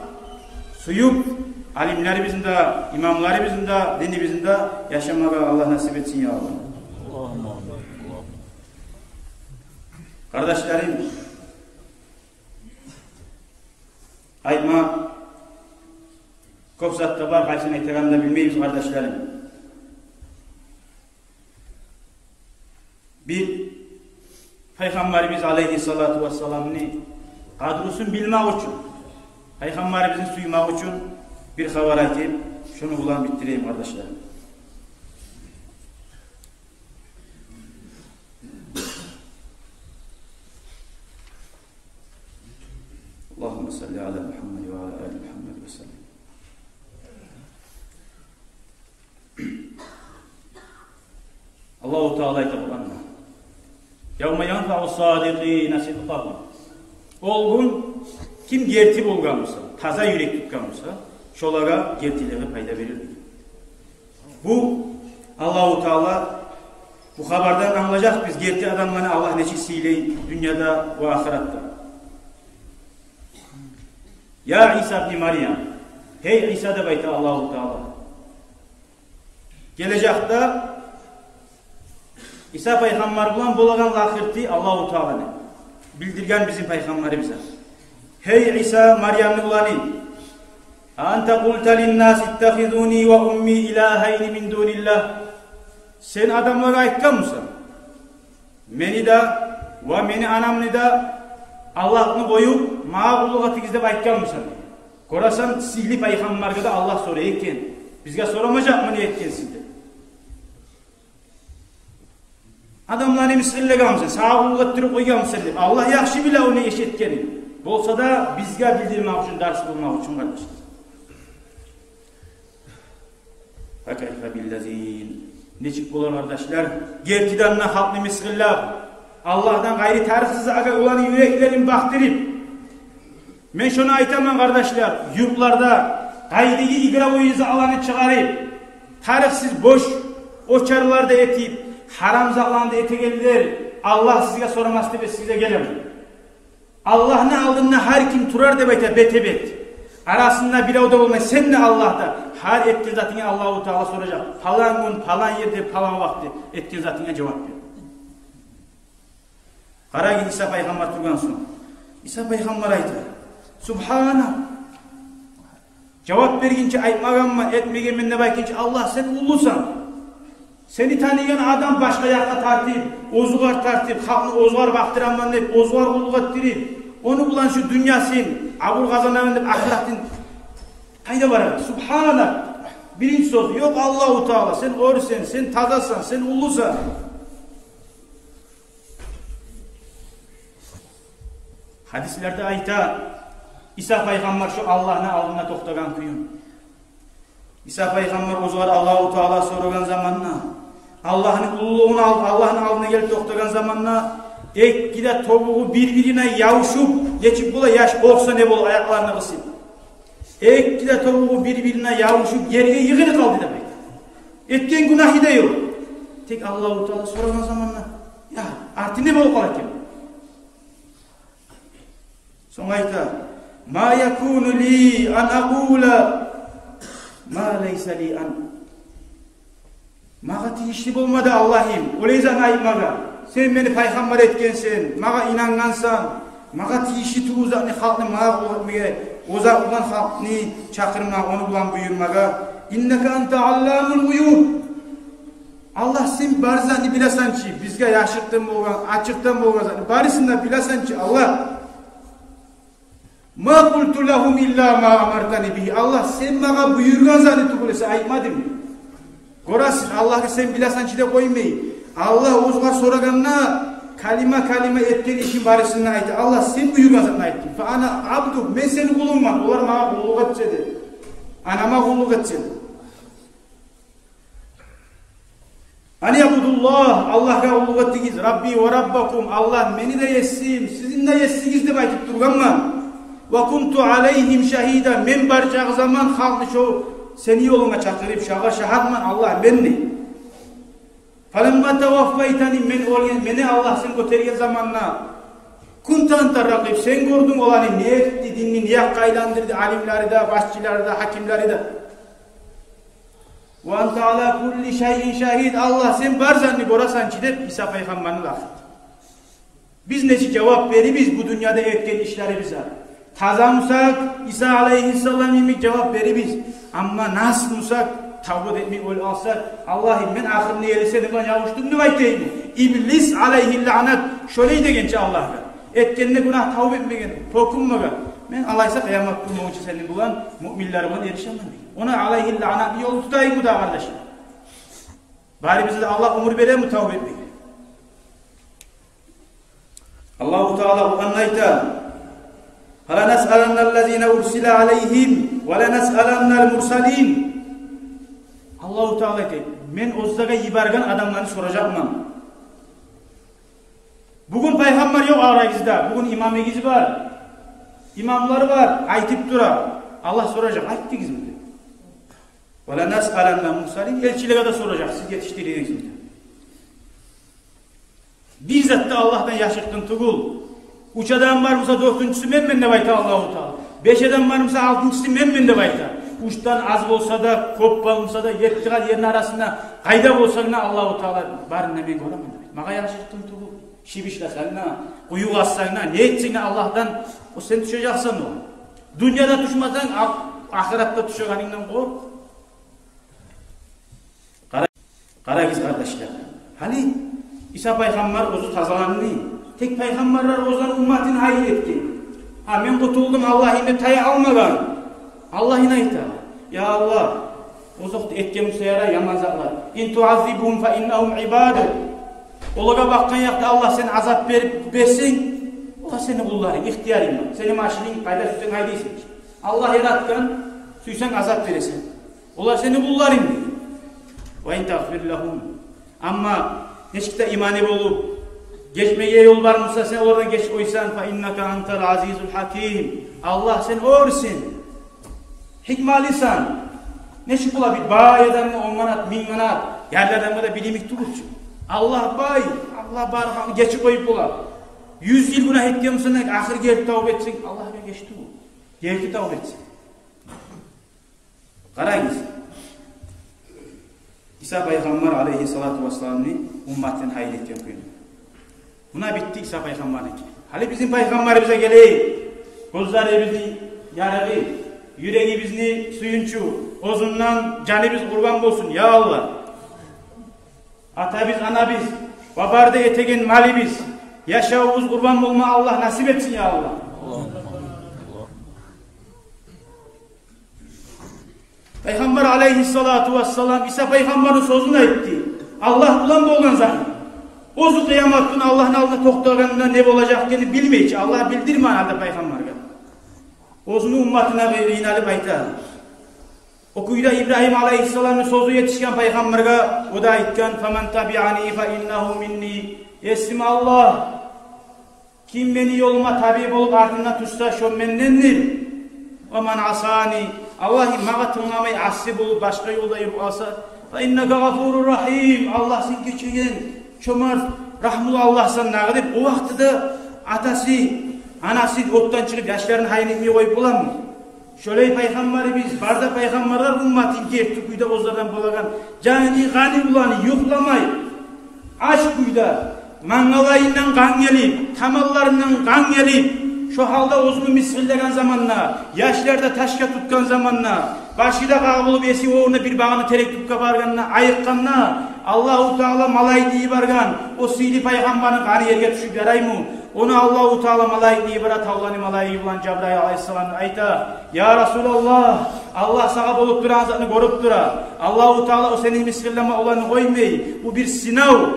сююп, алимлерибизни де, имамларыбызны да, динибизни де яшамагъа Аллагь насип этсин, я Аллагь. Къардашларым, айтма кёп зат да бар, къайсын айтагъанны да билмейбиз, къардашларым. Бир пайхаммарыбыз алайгьиссалату вассаламны къадрусун билмек учун, пайхаммарыбызны сюймек учун бир хабар айтып, шону булан битдирейим, къардашларым. Аллагьумма салли Аллагьу Таала айта Къуранда: «Явма янфаъу ссадикъина сидкъугьум». Ол гюн ким герти болгъан буса, таза юрек тутгъан буса, шолагъа гертилиги пайда берир. Бу Аллагьу Таала, бу хабардан англажакъ биз герти адамланы Аллагь нечик сыйлай дюньяда ва ахыратда. «Я Иса ибни Марьям», гьей Иса, деп айта Аллагьу Таала. Гележекде Иса пайхаммар булан болагъан лакъырты Аллагьу Тааланы билдирген бизин пайхаммарыбызгъа. Гьей Иса, Марьямны уланы, «Аанта къулта линнаси иттахизуни ва умми илагьайни мин дуниллагь». Сен адамлагъа айтгъан бусан: «Мени де ва мени анамны да Аллагьны къоюп, магъа къуллукъ этигиз», — деп айтгъан бусан. Гёресен, сыйлы пайхаммаргъа да Аллагь сорай экен: «Бизге сорамажакъмы, не этгенсиз?» — деп. «Адамланы мысгъыллагъан бусан, сагъа къуллукъ этдирип къойгъан бусан», — деп. Аллагь яхшы биле ону не иш этгенин. Болса да, бизге билдирмек учун, дарс болмакъ учун, къардашлар. Факайфа биллазин. Нечик болар, къардашлар? Гертиден де халкъны мысгъыллап, Аллагьдан къайры тарыкъсыз затгъа оланы юреклерин бакъдырып. Мен шону айтаман, къардашлар, юртларда къайдагъы игровой залланы чыгъарып, тарыкъсыз бош очарлар да этип, гьарам затланы да этегенлер, Аллагь сизге сорамас деп эсигизге гелеми? Аллагьны алдында гьар ким турар, деп айта, бетге-бет. Арасында бирев де болмай, сен де, Аллагь да. Гьар этген затынга Аллагьу Таала соражакъ. Палан гюн, палан ерде, палан вакътиде этген затынга жавап бер. Къарагъыз, Иса пайхаммар тургъан сонг, Иса пайхаммар айта: «Субгьана». Жавап бергинче, айтмагъанман, этмегенмен деп айтгъынча: «Аллагь, сен уллусан. Сени таныгъан адам башгъа якъгъа тартып, оьзюгер тартып, халкъны оьзюгер бакъдыраман деп, оьзюгер къуллукъ этдирип, ону булан шу дюньясын абур къазанаман деп, ахыратын къайда барар? Субгьана». Биринчи сёз: «Ёкъ, Аллагьу Таала, сен оьрсен, сен тазасан, сен уллусан». Гьадислерде айта, Иса пайхаммар шо Аллагьны алдында токътагъан кюйню. Иса пайхаммар оьзюгер Аллагьу Таала сорагъан заманда, Аллагьны уллулугъун ал-, Аллагьны алдына гелип токътагъан заманда, эки де тобугъу бир-бирине ябушуп, нечик бола, яш къоркъса не бола, аякъларын къысып. Эки де тобугъу бир-бирине ябушуп, ерге йыгъылып къалды деп айта. Этген гюнагьы да ёкъ. Тек Аллагьу Таала сорагъан заманда, я, арты не болуп къала экен? Сонг айта: «Ма якуну ли ан акъула ма лайса ли ан». Магъа тийишли болмады, Аллагьым, олай затны айтмагъа. Сен мени пайхаммар этгенсен, магъа инангъансан, магъа тийишли тюгюл затны, халкъны магъа къуллукъ этмеге, о зат булан халкъны чакъырма, ону булан буюрмагъа. Иннака анта алламул гъуюб. Аллагь, сен бар затны билесен чи, бизге яшыртгъын болгъан, ачыкъдан болгъан затны барысын да билесен чи, Аллагь. Ма къулту лагьум илла ма амартани бигьи. Аллагь, сен магъа буюргъан затны тюгюл эсе айтмадым. Гёресиз, Аллагьгъа сен билесен чи деп къоймай, Аллагь оьзюгер сорагъанда, калима-калима этген ишин барысын да айта. Аллагь, сен буюргъан затны айтдым. Фа ана абдук, мен сени къулунгман, олар магъа къуллукъ этсе де, анама къуллукъ этсе де. Ан ябудуллагь, Аллагьгъа къуллукъ этигиз, Рабби ва Раббакум, Аллагь мени де есим, сизин де есигиз деп айтып тургъанман. Ва кунту алайгьим шагьида, мен бар чакъы заман халкъны шо сени ёлунга чакъырып, шагъар шагьатман, Аллагь, мен де. Фаламма таваффайтани, мен оьлген, мени Аллагь сен гётерген заманда, кунта анта ракъиб, сен гёрдюнг оланы не этди, динни не якъгъа айландырды, алимлери де, башчылары да, гьакимлери де. Ва анта ала кулли шайин шагьид, Аллагь, сен бар затны гёресен чи деп Иса пайхаммарны лакъырды. Биз нечик жавап беребиз бу дюньяда этген ишлерибизге? Таза бусакъ, Иса алайгьиссалам йимик жавап беребиз. Амма нас бусакъ, тавба этмей оьлюп къалсакъ, Аллагьым, мен ахырына ерли сени булан ябушдум деп айтайым. Иблис алайгьи лаънат шолай дегенчи Аллагьгъа. Этгенде гюнагь, тавба этмеген, токъунмагъан. Мен алайса къыямат гюн болгъунча сени булан, муъминлер булан эришемен деген. Она алайгьи лаънатны ёлун тутайыкъмы дагъы, къардашлар? Барыбызгъа да Аллагь оьмюр береми тавба этмеге? Аллагьу Таала Къуранда айта: «Фаланасъаланналлазина урсила алайгьим ва ланасъаланнал мурсалин». Аллагьу Таала айта: «Мен оьзлеге йиберген адамланы соражакъман». Бугюн пайхаммар ёкъ арагъызда, бугюн имамыгъыз бар, имамлар бар, айтып тура. Аллагь соражакъ: «Айтдыгъызмы?» деп. «Ва ланасъаланнал мурсалин», элчилеге де соражакъ: «Сиз етишдирдигизми?» деп. Бир зат да Аллагьдан яшыртгъын тюгюл. Уьч адам бар буса, дёртюнчюсю менмен деп айта Аллагьу Таала. Беш адам бар буса, алтынчысы менмен деп айта. Уьчден аз болса да, кёп болса да, етти къат ерни арасында къайда болсанг да, Аллагьу Таала: «Барын да мен гёремен», — деп айта. Магъа яшыртгъын тюгюл. Шип ишлесенг де, къую къазсанг да, не этсенг де Аллагьдан, о сен тюшежексен о. Дюньяда тюшмесенг, а-, ахыратда тюшегенингден къоркъ. Къара-, къарагъыз, къардашлар. Гьали Иса пайхаммар оьзю тазаланды. Тек пайхаммарлар оьзлени умматын гьайыр этген. «Гьа, мен къутулдум, Аллагьым», — деп тая алмагъан. Аллагь айта: «Я Аллагь, озокъда, этген буса ярай яман затлар. Ин туаззибгьум фа иннагьум ибадук». Олагъа бакъгъан якъда, Аллагь, сен азап берип берсенг, олар сени къулларынг, ихтиярынг бар. Сени машининг къайда сюйсенг гьайдайсан. Аллагь яратгъан, сюйсенг азап бересен. Олар сени къулларынг. Ва ин тагъфир лагьум. Амма нечик де иманы болуп, гечмеге ёл бар буса, сен олардан гечип къойсанг, фа иннака антал азизул гьаким. Аллагь, сен оьрсен, гьикмалысан. Нечик бола бир бай адамгъа он манат, минг манат, ярлы адамгъа да бир йимик тюгюл чю. Аллагь бай, Аллагь бар халкъны гечип къоюп бола. Юз йыл гюнагь этген бусанг да, ахыр гелип тавба этсенг, Аллагьгъа геч тюгюл. Герти тавба этсенг. Къарагъыз. Иса пайхаммар алейгьиссалату вассаламны умматын гьайыр этген кюй. Муна битди Иса пайхаммарныки. Гьали бизин пайхаммарыбызгъа гелейик. Гёзлерибизни ярыгъы, юрегибизни сююнчю, оьзюнден жаныбыз къурбан болсун, я Аллагь. Атабыз, анабыз ва бары да этеген малыбыз, яшавубуз къурбан болма Аллагь насип этсин, я Аллагь. Пайхаммар алейгьиссалату вассалам Иса пайхаммарны сёзюн айтды. Аллагь булан болгъан зат. Оьзю къыямат гюн Аллагьны алдына токътагъанда не болажакъ экенни билмей чи. Аллагь билдирмеген гьалда пайхаммаргъа. Оьзюню умматына къый-, къыйналып айта. О кюйде Ибрагьим алейгьиссаламны сёзю етишген пайхаммаргъа, о да айтгъан: «Фаман табиани фа иннагьу минни». Есим Аллагь, ким мени ёлума табиъ болуп артымдан тюшсе, шо мендендир. Ва ман асани, Аллагь, магъа тынгламай, асси болуп, башгъа ёлда юрюп къалса, фа иннака гъафурур рагьим, Аллагь, сен гечеген, чомарт, рагьмулу Аллагьсан дагъы деп, о вакътиде атасы, анасы отдан чыгъып, яшларын гьайын этмей къоюп боламы? Шолай пайхаммарыбыз, бары да пайхаммарлар умматын герти кюйде оьзлерден болагъан, жаны, къаны булан юхламай, ач кюйде, мангалайындан къан гелип, таманларындан къан гелип, шо гьалда оьзюн мысгъыллагъан заманда, яшлар да ташгъа тутгъан заманда, башы да къагъылып, эси орнунда бир багъана терек тюпге баргъанда, айыкъгъанда, Аллагьу Таала малайикни йиберген, о сыйлы пайхаммарны къаны ерге тюшюп яраймы? Ону Аллагьу Таала малайикни йибере, тавланы малайиги булан Жабрайыл алейгьиссаламны, айта: «Я Расулаллагь, Аллагь сагъа болуп турагъан затны гёрюп тура. Аллагьу Таала о сени мысгъыллама оланы къоймай. Бу бир сынав».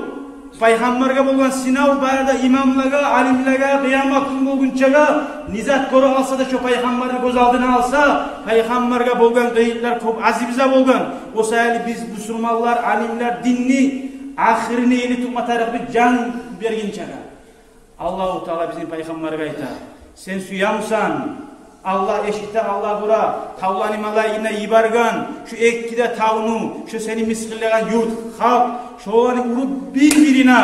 Пайхаммаргъа болгъан сынав, бары да имамлагъа, алимлеге, къыямат гюн болгъунчагъа, не зат гёре алса да, шо пайхаммарны гёз алдына алса, пайхаммаргъа болгъан къыйынлар кёп азыбызгъа болгъан. О саялы биз, бусурманлар, алимлер, динни ахырына ерли тутма тарыкъ, биз жан бергинчеге. Аллагьу Таала бизин пайхаммаргъа айта: «Сен сюемисен, Аллагь эшите, Аллагь гёре, тавланы малайигин йиберген, шу эки де тавну, шу сени мысгъыллагъан юрт, халкъ, шоланы уруп бир-бирине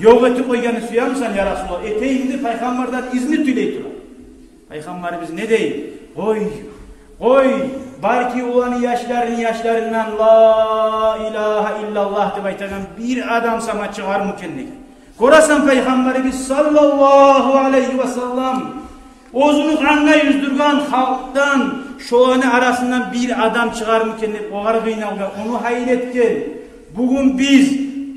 ёкъ этип къойгъанны сюемисен, я Расулаллагь?» Этейим деп пайхаммардан изну тилей тура. Пайхаммарыбыз не дей? «Къой, къой, балики оланы яшларыны яшларындан ла илагьа иллаллагь деп айтагъан бир адам сама чыгъармы экен?» деген. Гёресен, пайхаммарыбыз саллаллагьу алайгьи ва саллам оьзюню къангъа юздюрген халкъдан шоланы арасындан бир адам чыгъармы экен деп огъар къыйналгъан, ону гьайыр этген. Бугюн биз,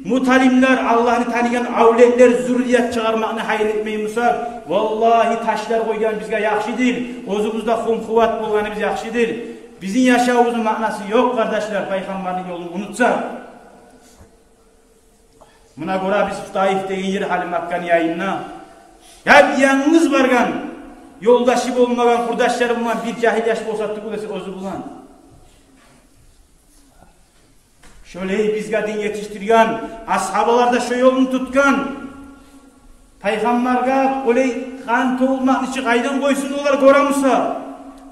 муталимлер, Аллагьны таныгъан авлетлер, зуррият чыгъармакъны гьайыр этмей бусакъ, валлагьи, ташлар къойгъан бизге яхшыдыр, оьзюбюз де хум-хуват болгъаныбыз яхшыдыр. Бизин яшавубузну маънасы ёкъ, къардашлар, пайхаммарны ёлун унутсакъ. Муна гёребиз, Таиф деген ер гьали Макканы янында. Яп-янгыз баргъан, ёлдашы болмагъан, къурдашлары болмагъан бир жагьил яш болса тюгюл эсе оьзю булан. Шолай бизге дин етишдирген, асгьабалар да шо ёлну тутгъан. Пайхаммаргъа олай къан тёгюлмекни чи къайдан къойсун олар, гёремисиз?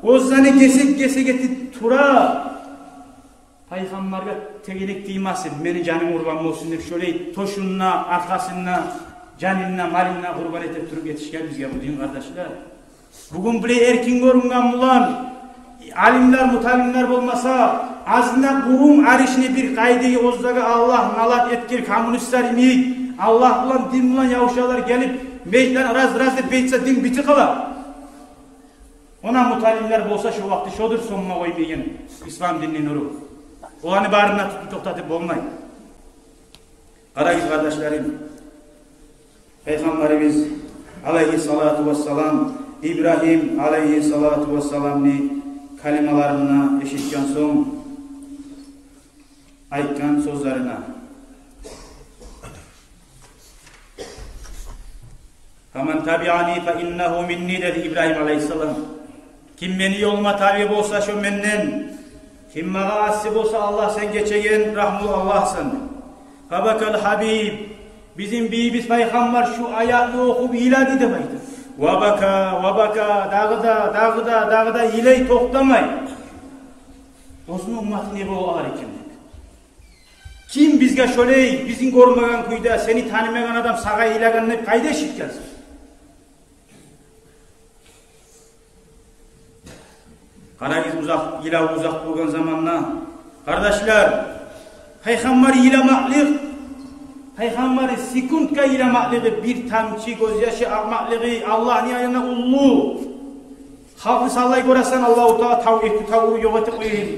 Оьзлени гесек-гесек этип тура. Пайхаммаргъа тегенек тиймесин, мени жаным къурбан болсун деп, шолай тёшюнде, аркъасында, жанында, малында къурбан этип туруп етишген бизге бу дин, къардашлар. Бугюн булай эркин гёрюнген булан, алимлер, муталимлер болмаса, азында къурум аришни бир къайдагъы оьзлеге Аллагь налат этген коммунистлер йимик, Аллагь булан, дин булан ябушалар гелип, межитлени раз-раз деп бетсе, дин битип къала. Она муталимлер болса, шо вакъти шодур сёнме къоймайгъан ислам динни нюрю. Оланы барын да тутуп токътатып болмай. Къарагъыз, къардашларым, Пайхаммарыбыз алайгьиссалату вассалам Ибрагьим алайгьиссалату вассаламны калималарын эшитген сонг айтгъан сёзлерине. «Фаман табиани фа иннагьу минни», — деди Ибрагьим алайгьиссалам. Ким мени ёлума таби болса, шо менден. Ким магъа асси болса, Аллагь, сен гечеген, рагьмулу Аллагьсан. Фабакал хабиб. Бизин бийибиз Пайхаммар шу аятны охуп йылады деп айта. Ва бака, ва бака, дагъы да, дагъы да, дагъы да йылай токътамай. Оьзюню умматы не болуп алар экен деп. Ким бизге шолай, бизин гёрмеген кюйде, сени танымагъан адам сагъа йылагъан деп къайда эшитгенсиз? Къарагъыз, узакъ, йылав узакъ болгъан заманда, къардашлар, Пайхаммар йыламакълыкъ, Пайхаммар секундгъа йыламакълыгъы, бир тамчы гёзьяшы акъмакълыгъы Аллагьны янына уллу. Халкъны савлай гёресен, Аллагьу Таала тав, эки тавну ёкъ этип къояйым.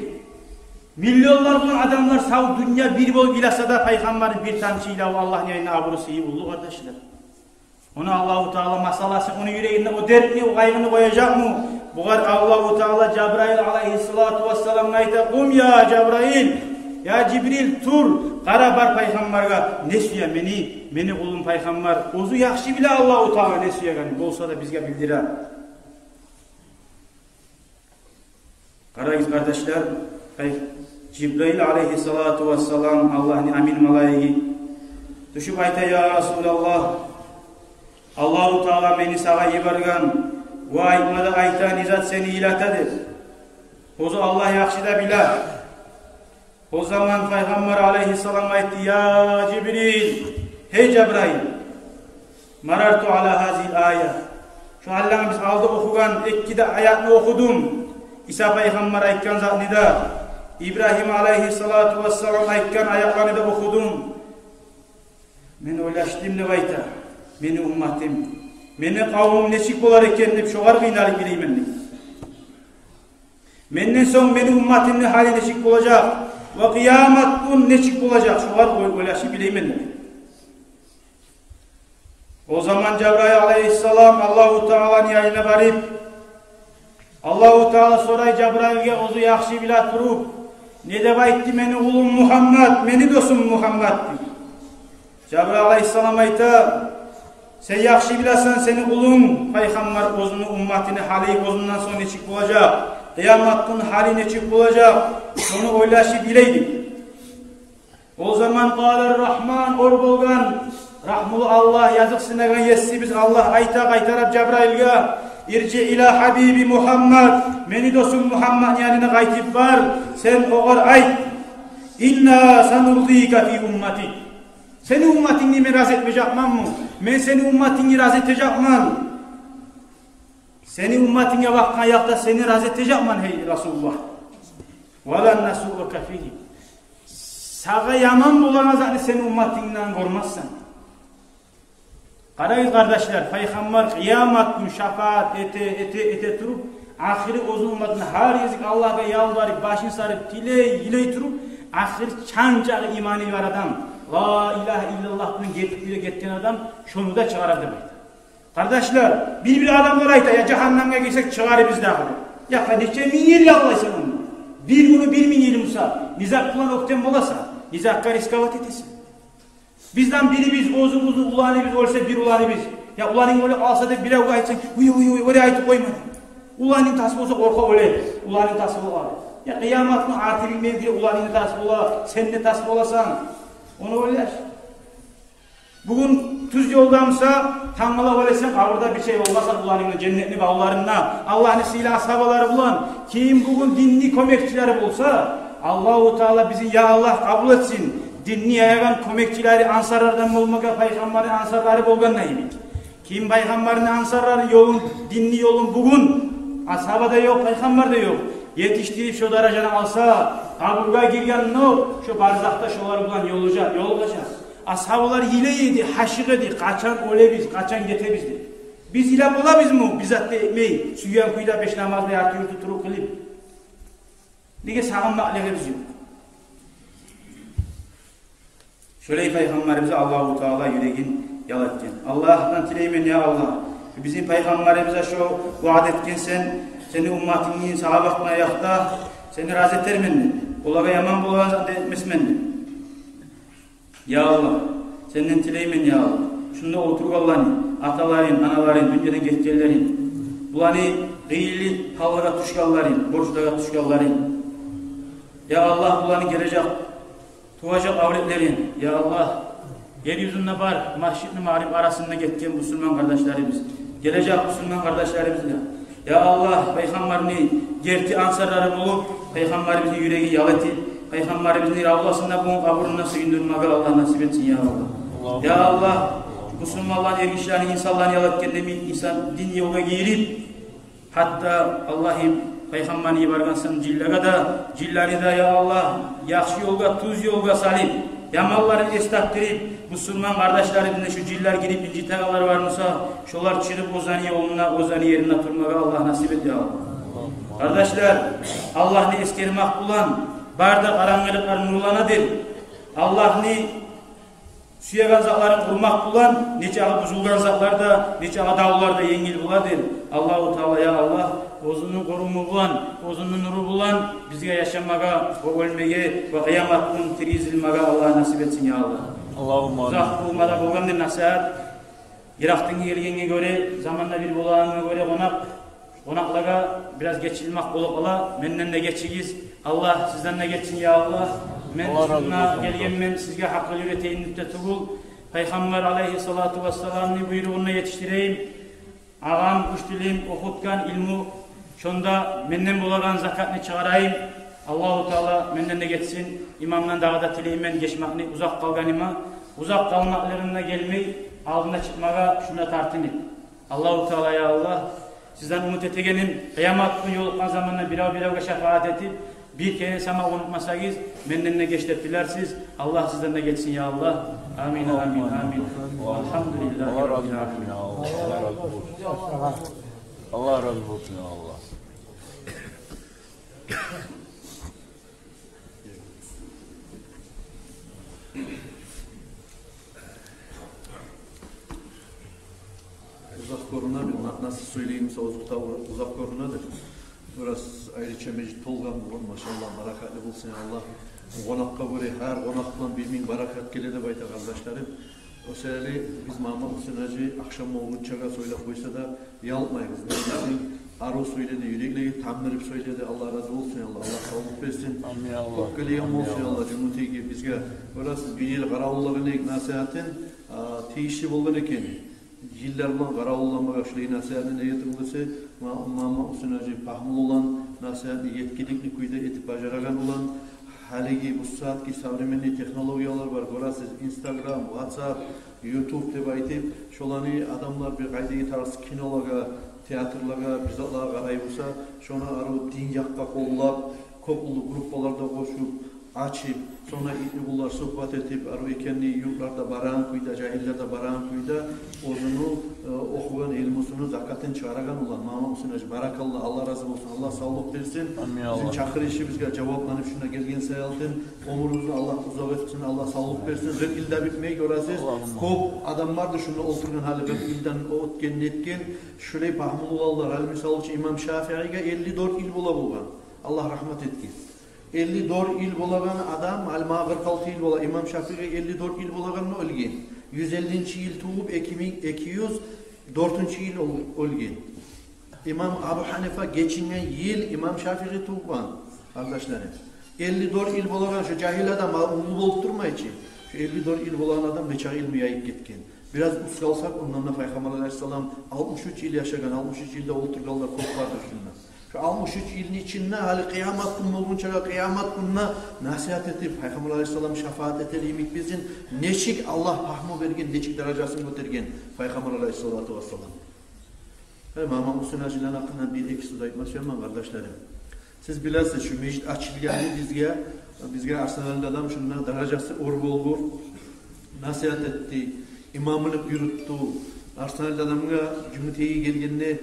Миллионлар булан адамлар сав дюнья бир болуп йыласа да, Пайхаммарны бир тамчы йылаву Аллагьны янына абуру, сыйы уллу, къардашлар. Ону Аллагьу Таала масъаласын, ону юрегинде о дертни, о къайгъыны къояжакъмы? Бугъар Аллагьу Таала Жабраил алайгьиссалату вассаламгъа айта: «Къум я Жабраил, я Жибрил, тур, къара, бар Пайхаммаргъа, не сюе мени, мени къулум Пайхаммар. Оьзю яхшы биле Аллагьу Таала не сюегенни, болса да бизге билдире». Къарагъыз, къардашлар, ай, Жибраил алайгьиссалату вассалам, Аллагьны амин малайиги, тюшюп айта: «Я Расулаллагь, Аллагьу Таала мени сагъа йиберген, ва айтма да айтагъан зат сени йылата деп. Оьзю Аллагь яхшы да биле». О заман Пайхаммар алайгьиссалам айтды: «Я Жибрил, гьей Жабраил, марарту ала гьазигьил ая». Шо гьалланы биз алда охугъан эки де аятны охудум. Иса пайхаммар айтгъан затны да, Ибрагьим алайгьиссалату вассалам айтгъан аятланы да охудум. Мен ойлашдым деп айта, мени умматым, мени къавумум нечик болар экен деп, шогъар къыйналып билеймен деп. Менден сонг мени умматымны гьалы нечик болажакъ ва къыямат гюн нечик болажакъ, шогъар ой-, ойлашып билеймен деп. О заман Жабраил алайгьиссалам Аллагьу Тааланы янына барып, Аллагьу Таала сорай Жабраилге, оьзю яхшы биле туруп, не деп айтды: «Мени къулум Мугьаммад, мени досум Мугьаммад», — дей. Жабраил алайгьиссалам айта: «Сен яхшы билесен, сени къулунг Пайхаммар, оьзюню умматыны гьалы оьзюнден сонг нечик болажакъ, къыямат гюн гьалы нечик болажакъ, шону ойлашып билейдим». О заман къала Рагьман, оьр болгъан, рагьмулу Аллагь, языкъсынагъан Есибиз Аллагь айта къайтарып Жабраилге: «Иржи ила гьабиби Мугьаммад, мени досум Мугьаммадны янына къайтып бар, сен огъар айт: инна санурдика фи умматик. Сени умматынгны мен рази этмежекменми? Мен сени умматынгны рази этежекмен. Сени умматынга бакъгъан якъда сени рази этежекмен, гьей Расулуллагь. Ва лан насуъака фигьи. Сагъа яман болагъан затны сени умматынгдан гёрмессен». Къарагъыз, къардашлар, Пайхаммар къыямат гюн шапаат эте, эте, эте туруп, ахыры оьзюню умматына гьар гезик Аллагьгъа ялбарып, башын сарып, тилей, йылай туруп, ахыры чанчагъы иманы бар адам, ла илагьа иллаллагь булан гетип биле гетген адам, шону да чыгъарар деп айта. Къардашлар, бир-бир адамлар айта: «Я жагьаннемге гирсек, чыгъарыбыз дагъы». Я къардашлар, нече минг йыл яллайсан ону? Бир гюню бир минг йыл буса, не зат булан оьктем боласан, не затгъа рисковать этесен? Бизден бирибиз, оьзюбюзню уланыбыз оьлсе, бир уланыбыз, я уланынг оьле къалса деп биревге айтсанг, уй, уй, уй, оьле айтып къойма. Уланынг тас болса, къоркъа оьле. Уланынг тас болар. Я къыямат гюн арты билмейдир, уланынг да тас бола, сен де тас боласан. Ону ойлаш. Бугюн тюз ёлдамуса, тангала ойлашсанг, къабурда бир шей болмаса, уланынг да женнетни бавларында, Аллагьны сыйлы асгьабалары булан. Ким бугюн динни кёмекчилери болса, Аллагьу Таала бизин, я Аллагь, къабул этсин. Динни яягъан кёмекчилери ансарлардан болмагъа, пайхаммарны ансарлары болгъанда йимик. Ким пайхаммарны ансарлары ёлун, динни ёлун бугюн, асгьаба да ёкъ, пайхаммар да ёкъ, етишдирип шо даражаны алса, къабургъа гиргендокъ, шо барзахда шолар булан ёлугъажакъ, ёлугъажакъ. Асгьабалар йылай эди, гьашыкъ эди, къачан оьлебиз, къачан гетебиз деп. Биз йылап болабызмы, бир зат да этмей, сюйген кюйде беш намазны ярты-юрту туруп къылып? Неге сагъынмакълыгъыбыз ёкъ? Шолай пайхаммарыбызны Аллагьу Таала юрегин ял этген. Аллагьдан тилеймен, я Аллагь, бизин пайхаммарыбызгъа шо ваъда этгенсен, сени умматынгны сагъа бакъгъан якъда, сени рази этермен деп, олагъа яман болагъан зат да этмесмен деп. Я Аллагь, сенден тилеймен, я Аллагь, шунда олтургъанланы, аталарын, аналарын, дюньядан гетгенлерин, буланы къыйынлы гьаллагъа тюшгенлерин, борчлагъа тюшгенлерин, я Аллагь, буланы гележек туважакъ авлетлерин, я Аллагь, ер юзюнде бар Машрикъ не Магъриб арасында гетген бусурман къардашларыбыз, гележек бусурман къардашларыбызгъа, я Аллагь, пайхаммарны герти ансарлары болуп, пайхаммарыбызны юреги ял этип, пайхаммарыбызны равзасында, бугюн къабурунда сююндюрмеге Аллагь насип этсин, я Аллагь. Я Аллагь, бусурманланы, эргишилени, инсанланы ял этгенде, инсан дин ёлгъа гирип, гьатта, Аллагьым, пайхаммарны йибергенсен жинлеге де, жинлени де, я Аллагь, яхшы ёлгъа, тюз ёлгъа салып, яманларын эс тапдырып, бусурман къардашларыбызны шу жинлер гирип инжитегенлер бар буса, шолар чыгъып оьзлени ёлунда, оьзлени еринде турмагъа Аллагь насип эт, я Аллагь. Къардашлар, Аллагьны эсгермек булан бары да къарангылыкълар нурланадыр. Аллагьны сюеген затларын къурмакъ булан нечакъы бузулгъан затлар да, нечакъы давлар да енгил боладыр. Аллагьу Таала, я Аллагь, оьзюню къоруму булан, оьзюню нуру булан бизге яшамагъа ва оьлмеге ва къыямат гюн тиргизилмеге Аллагь насип этсин, я Аллагь. Аллагьумма амин. Узакъ къурмада болгъандыр насигьат. Йыракъдан гелгенге гёре, заман да бир болагъангъа гёре, къонакъ, къонакълагъа бираз гечилмек болуп къала. Менден де гечигиз. Аллагь сизден де гечсин, я Аллагь. Мен Аллагь рази шунда болсун. Гелгенмен сизге гьакъыл уьйретейим деп де тюгюл, Пайхаммар алайгьиссалату вассаламны буйругъун да етишдирейим. Агъам, учителим охутгъан илму, шонда менден болагъан закатны чыгъарайым. Аллагьу Таала менден де гечсин. Имамдан дагъы да тилеймен гечмекни, узакъ къалгъаныма. Узакъ къалмакълыгъым да гелмей, алдына чыкъмагъа шунда тартынып. Аллагьу Таала, я Аллагь, сизден умут этегеним, къыямат гюн ёлукъгъан заманда бирев-биревге шапаат этип, бир керен сама унутмасагъыз, менден де геч деп билерсиз. Аллагь сизден де гечсин, я Аллагь. Амин, амин, амин. Алгьамдулиллагьи раббил аламин. Аллагь рази болсун, я Аллагь. Аллагь рази болсун, я Аллагь. Узакъ гёрюнедир, на-, насип сёйлеймисе, узакъ, узакъ гёрюнедир. Бираз айрыча межит толгъан болгъан, машаллагь, баракатлы болсун, я Аллагь. Къонакъгъа гёре, гьар къонакъдан бир минг баракат геле деп айта, къардашларым. О саялы биз Магьаммат-Гьюсейн гьажи ахшам болгъунчагъа сёйлеп къойса да, ялкъмайбыз. Неге десенг, арив сёйледи, юреклеге тамдырып сёйледи. Аллагь рази болсун, Аллагь, Аллагь савлукъ берсин. Амин, Аллагь. Кёп гелеген болсун, Аллагь, жумутеги бизге. Гёресиз, бир йыл къаравуллагъан эдик насигьатын, а, тийишли болгъан экен. Йыллар булан къаравулламагъа шулай насигьатны, неге тюгюл десе, Ма-, Магьаммат-Гьюсейн гьажи пагьмулу булан насигьатны етгиликли кюйде этип бажарагъан булан, гьалиги бу сагьатгъы современный технологиялар бар, гёресиз, Instagram, WhatsApp, YouTube деп айтып, шоланы адамлар бир къайдагъы тарс кинолагъа, театрлагъа, бир затлагъа къарай буса, шону арив дин якъгъа къоллап, кёп уллу группалар да къошуп, ачып, сонг да итни булар сухбат этип, арив экенни юртларда барагъан кюйде, жагьиллер де барагъан кюйде, оьзюню, э, охугъан илмусуну закатын чыгъарагъан булан, Магьаммат-Гьюсейн гьажи, баракалла, Аллагь рази болсун, Аллагь савлукъ берсин. Амин, Аллагь. Бизин чакъырышыбызгъа жавапланып шунда гелген саялы, оьмюрюгюзню Аллагь узакъ этсин, Аллагь савлукъ берсин. Къыркъ йыл да битмей, гёресиз. Аллагьумма. Кёп адамлар да шунда олтургъан, гьали къыркъ йылдан оьтген, нетген, шулай пагьмулу буланлар. Гьали, мисал учун, имам Шафииге элли дёрт йыл бола болгъан. Аллагь рагьмат этгин. Элли дёрт йыл болагъан адам, гьали магъа къыркъ алты йыл бола, имам Шафииге элли дёрт йыл болагъанда оьлген. Юз эллинчи йыл тувуп, эки минг эки юз дёртюнчю йыл оьл-, оьлген. Имам Абу Гьанифа гечинген йыл имам Шафии тувгъан. Къардашларым, элли дёрт йыл болагъан шо жагьил адам, а, уллу болуп турмай чы. Шо элли дёрт йыл болагъан адам нечакъы илму яйып гетген. Бираз уьстге алсакъ, ондан да Пайхаммар алайгьиссалам алтмыш уьч йыл яшагъан, алтмыш уьч йылда олтургъанлар кёп бардыр шунда. Шо алтмыш уьч йылны ичинде гьали къыямат гюн болгъунча, къыямат гюнде насигьат этип, Пайхаммар алайгьиссалам шафаат этер йимик бизин нечик Аллагь пагьму берген, нечик даражасын гётерген Пайхаммар алайгьиссалату вассалам. Гьей, Магьаммат Мусин гьажилени гьакъындан бир-эки сёз айтма сюемен, къардашларым. Сиз билесиз, шу межит ачылгъанны бизге, бизге Арсланали дадам шунда даражасы оьр болгъур, насигьат этди, имамлыкъ юрютдю. Арсланали дадамгъа Жюнгютейге гелгенде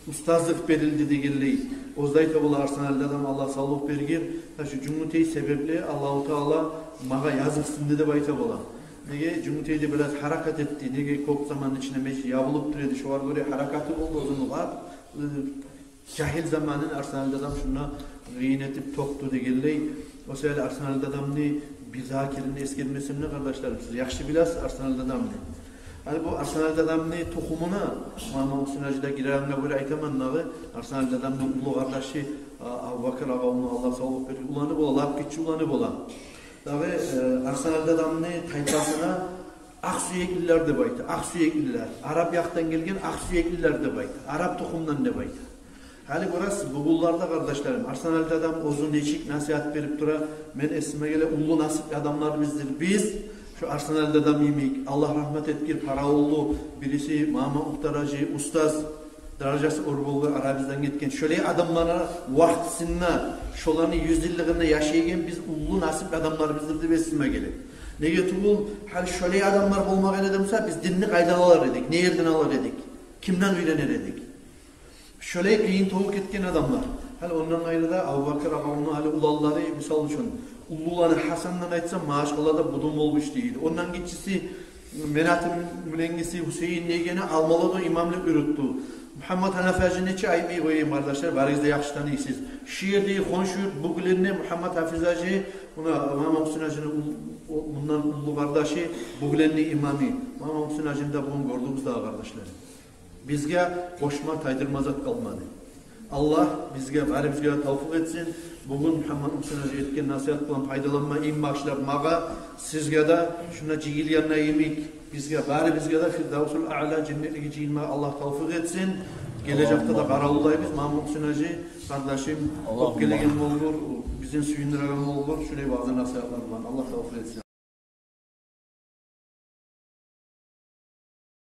устазлыкъ берилди дегенлей. Оьзю де айта бола, Арсланали дадам, Аллагь савлукъ бергир, шу Жюнгютей себепли Аллагьу Таала магъа языкъсынды деп айта бола. Неге, Жюнгютейде бираз гьаракат этди. Неге, кёп заманны ичинде межит ябылып тура эди. Шогъар гёре гьаракаты болду оьзюню, лап, э, жагьил заманын Арсланали дадам шунда къыйын этип тёкдю дегенлей. О саялы Арсланали дадамны бир дагъы керен эсгермесем де, къардашларым, сиз яхшы билесиз Арсланали дадамны. Гьали бу Арсланали дадамны тухумуна Магьаммат Мусин гьажи де гирегенге гёре айтаман дагъы, Арсланали дадамны уллу къардашы, а, Абубакар агъавну, Аллагь савлукъ берсин, уланы бола, лап гиччи уланы бола. Дагъы, э, Арсланали дадамны тайпасына Акъсюеклилер деп айта, акъсюеклилер. Араб якъдан гелген акъсюеклилер деп айта, араб тухумдан деп айта. Гьали гёресиз, бугюнлерде, къардашларым, Арсланали дадам оьзю нечик насигьат берип тура, мен эсиме геле, уллу насипли адамларбыздыр биз. Шу Арсланали дадам йимик, Аллагь рагьмат этгир, паравуллу бириси Магьаммат Мухтар гьажи, устаз, даражасы оьр болгъур, арабыздан гетген. Шолай адамланы вакътисинде, шоланы юз йыллыгъында яшайгъан биз уллу насипли адамларбыздыр деп эсиме геле. Неге тюгюл, гьали шолай адамлар болмагъан эди буса, биз динни къайдан алар эдик, не ерден алар эдик, кимден уьйренер эдик? Шолай къыйын тёгюп гетген адамлар. Гьали ондан къайры да Абубакар агъавну гьали уланлары, мисал учун, уллуланы Гьасандан айтсам, Магьачкъалада будун болуп ишлей эди. Ондан гиччиси, мен атым булангиси Гьусейин дегени Алмалада имамлыкъ юрютдю. Мугьаммат Гьанафи гьажини чи айтмай къояйым, къардашлар, барыгъыз да яхшы таныйсыз. Шу ердеги хоншу юрт Бугленни Мугьаммат Гьафиз гьажи, муна Магьаммат Мусин гьажини ул-, о-, мундан уллу къардашы, Бугленни имамы. Магьаммат Мусин гьажини де бугюн гёрдюгюз дагъы, къардашлар. Бизге къошма, тайдырма зат къалмады. Аллагь бизге, барыбызгъа да тавфикъ этсин. Бугюн Мугьаммат Мусин гьажи этген насигьат булан пайдаланма, им багъышлап магъа, сизге де, шунда жыйылгъан йимик, бизге, барыбызгъа да Фирдавсул Аъла женнетлеге жыйылма Аллагь тавфикъ этсин. Гележекде де къаравуллайбыз. Магьаммат Мусин гьажи, къардашым, Аллагьумма. Кёп гелеген болгъур, бизин сююндюреген болгъур шулай ваъза насигьатлар булан. Аллагь тавфикъ этсин.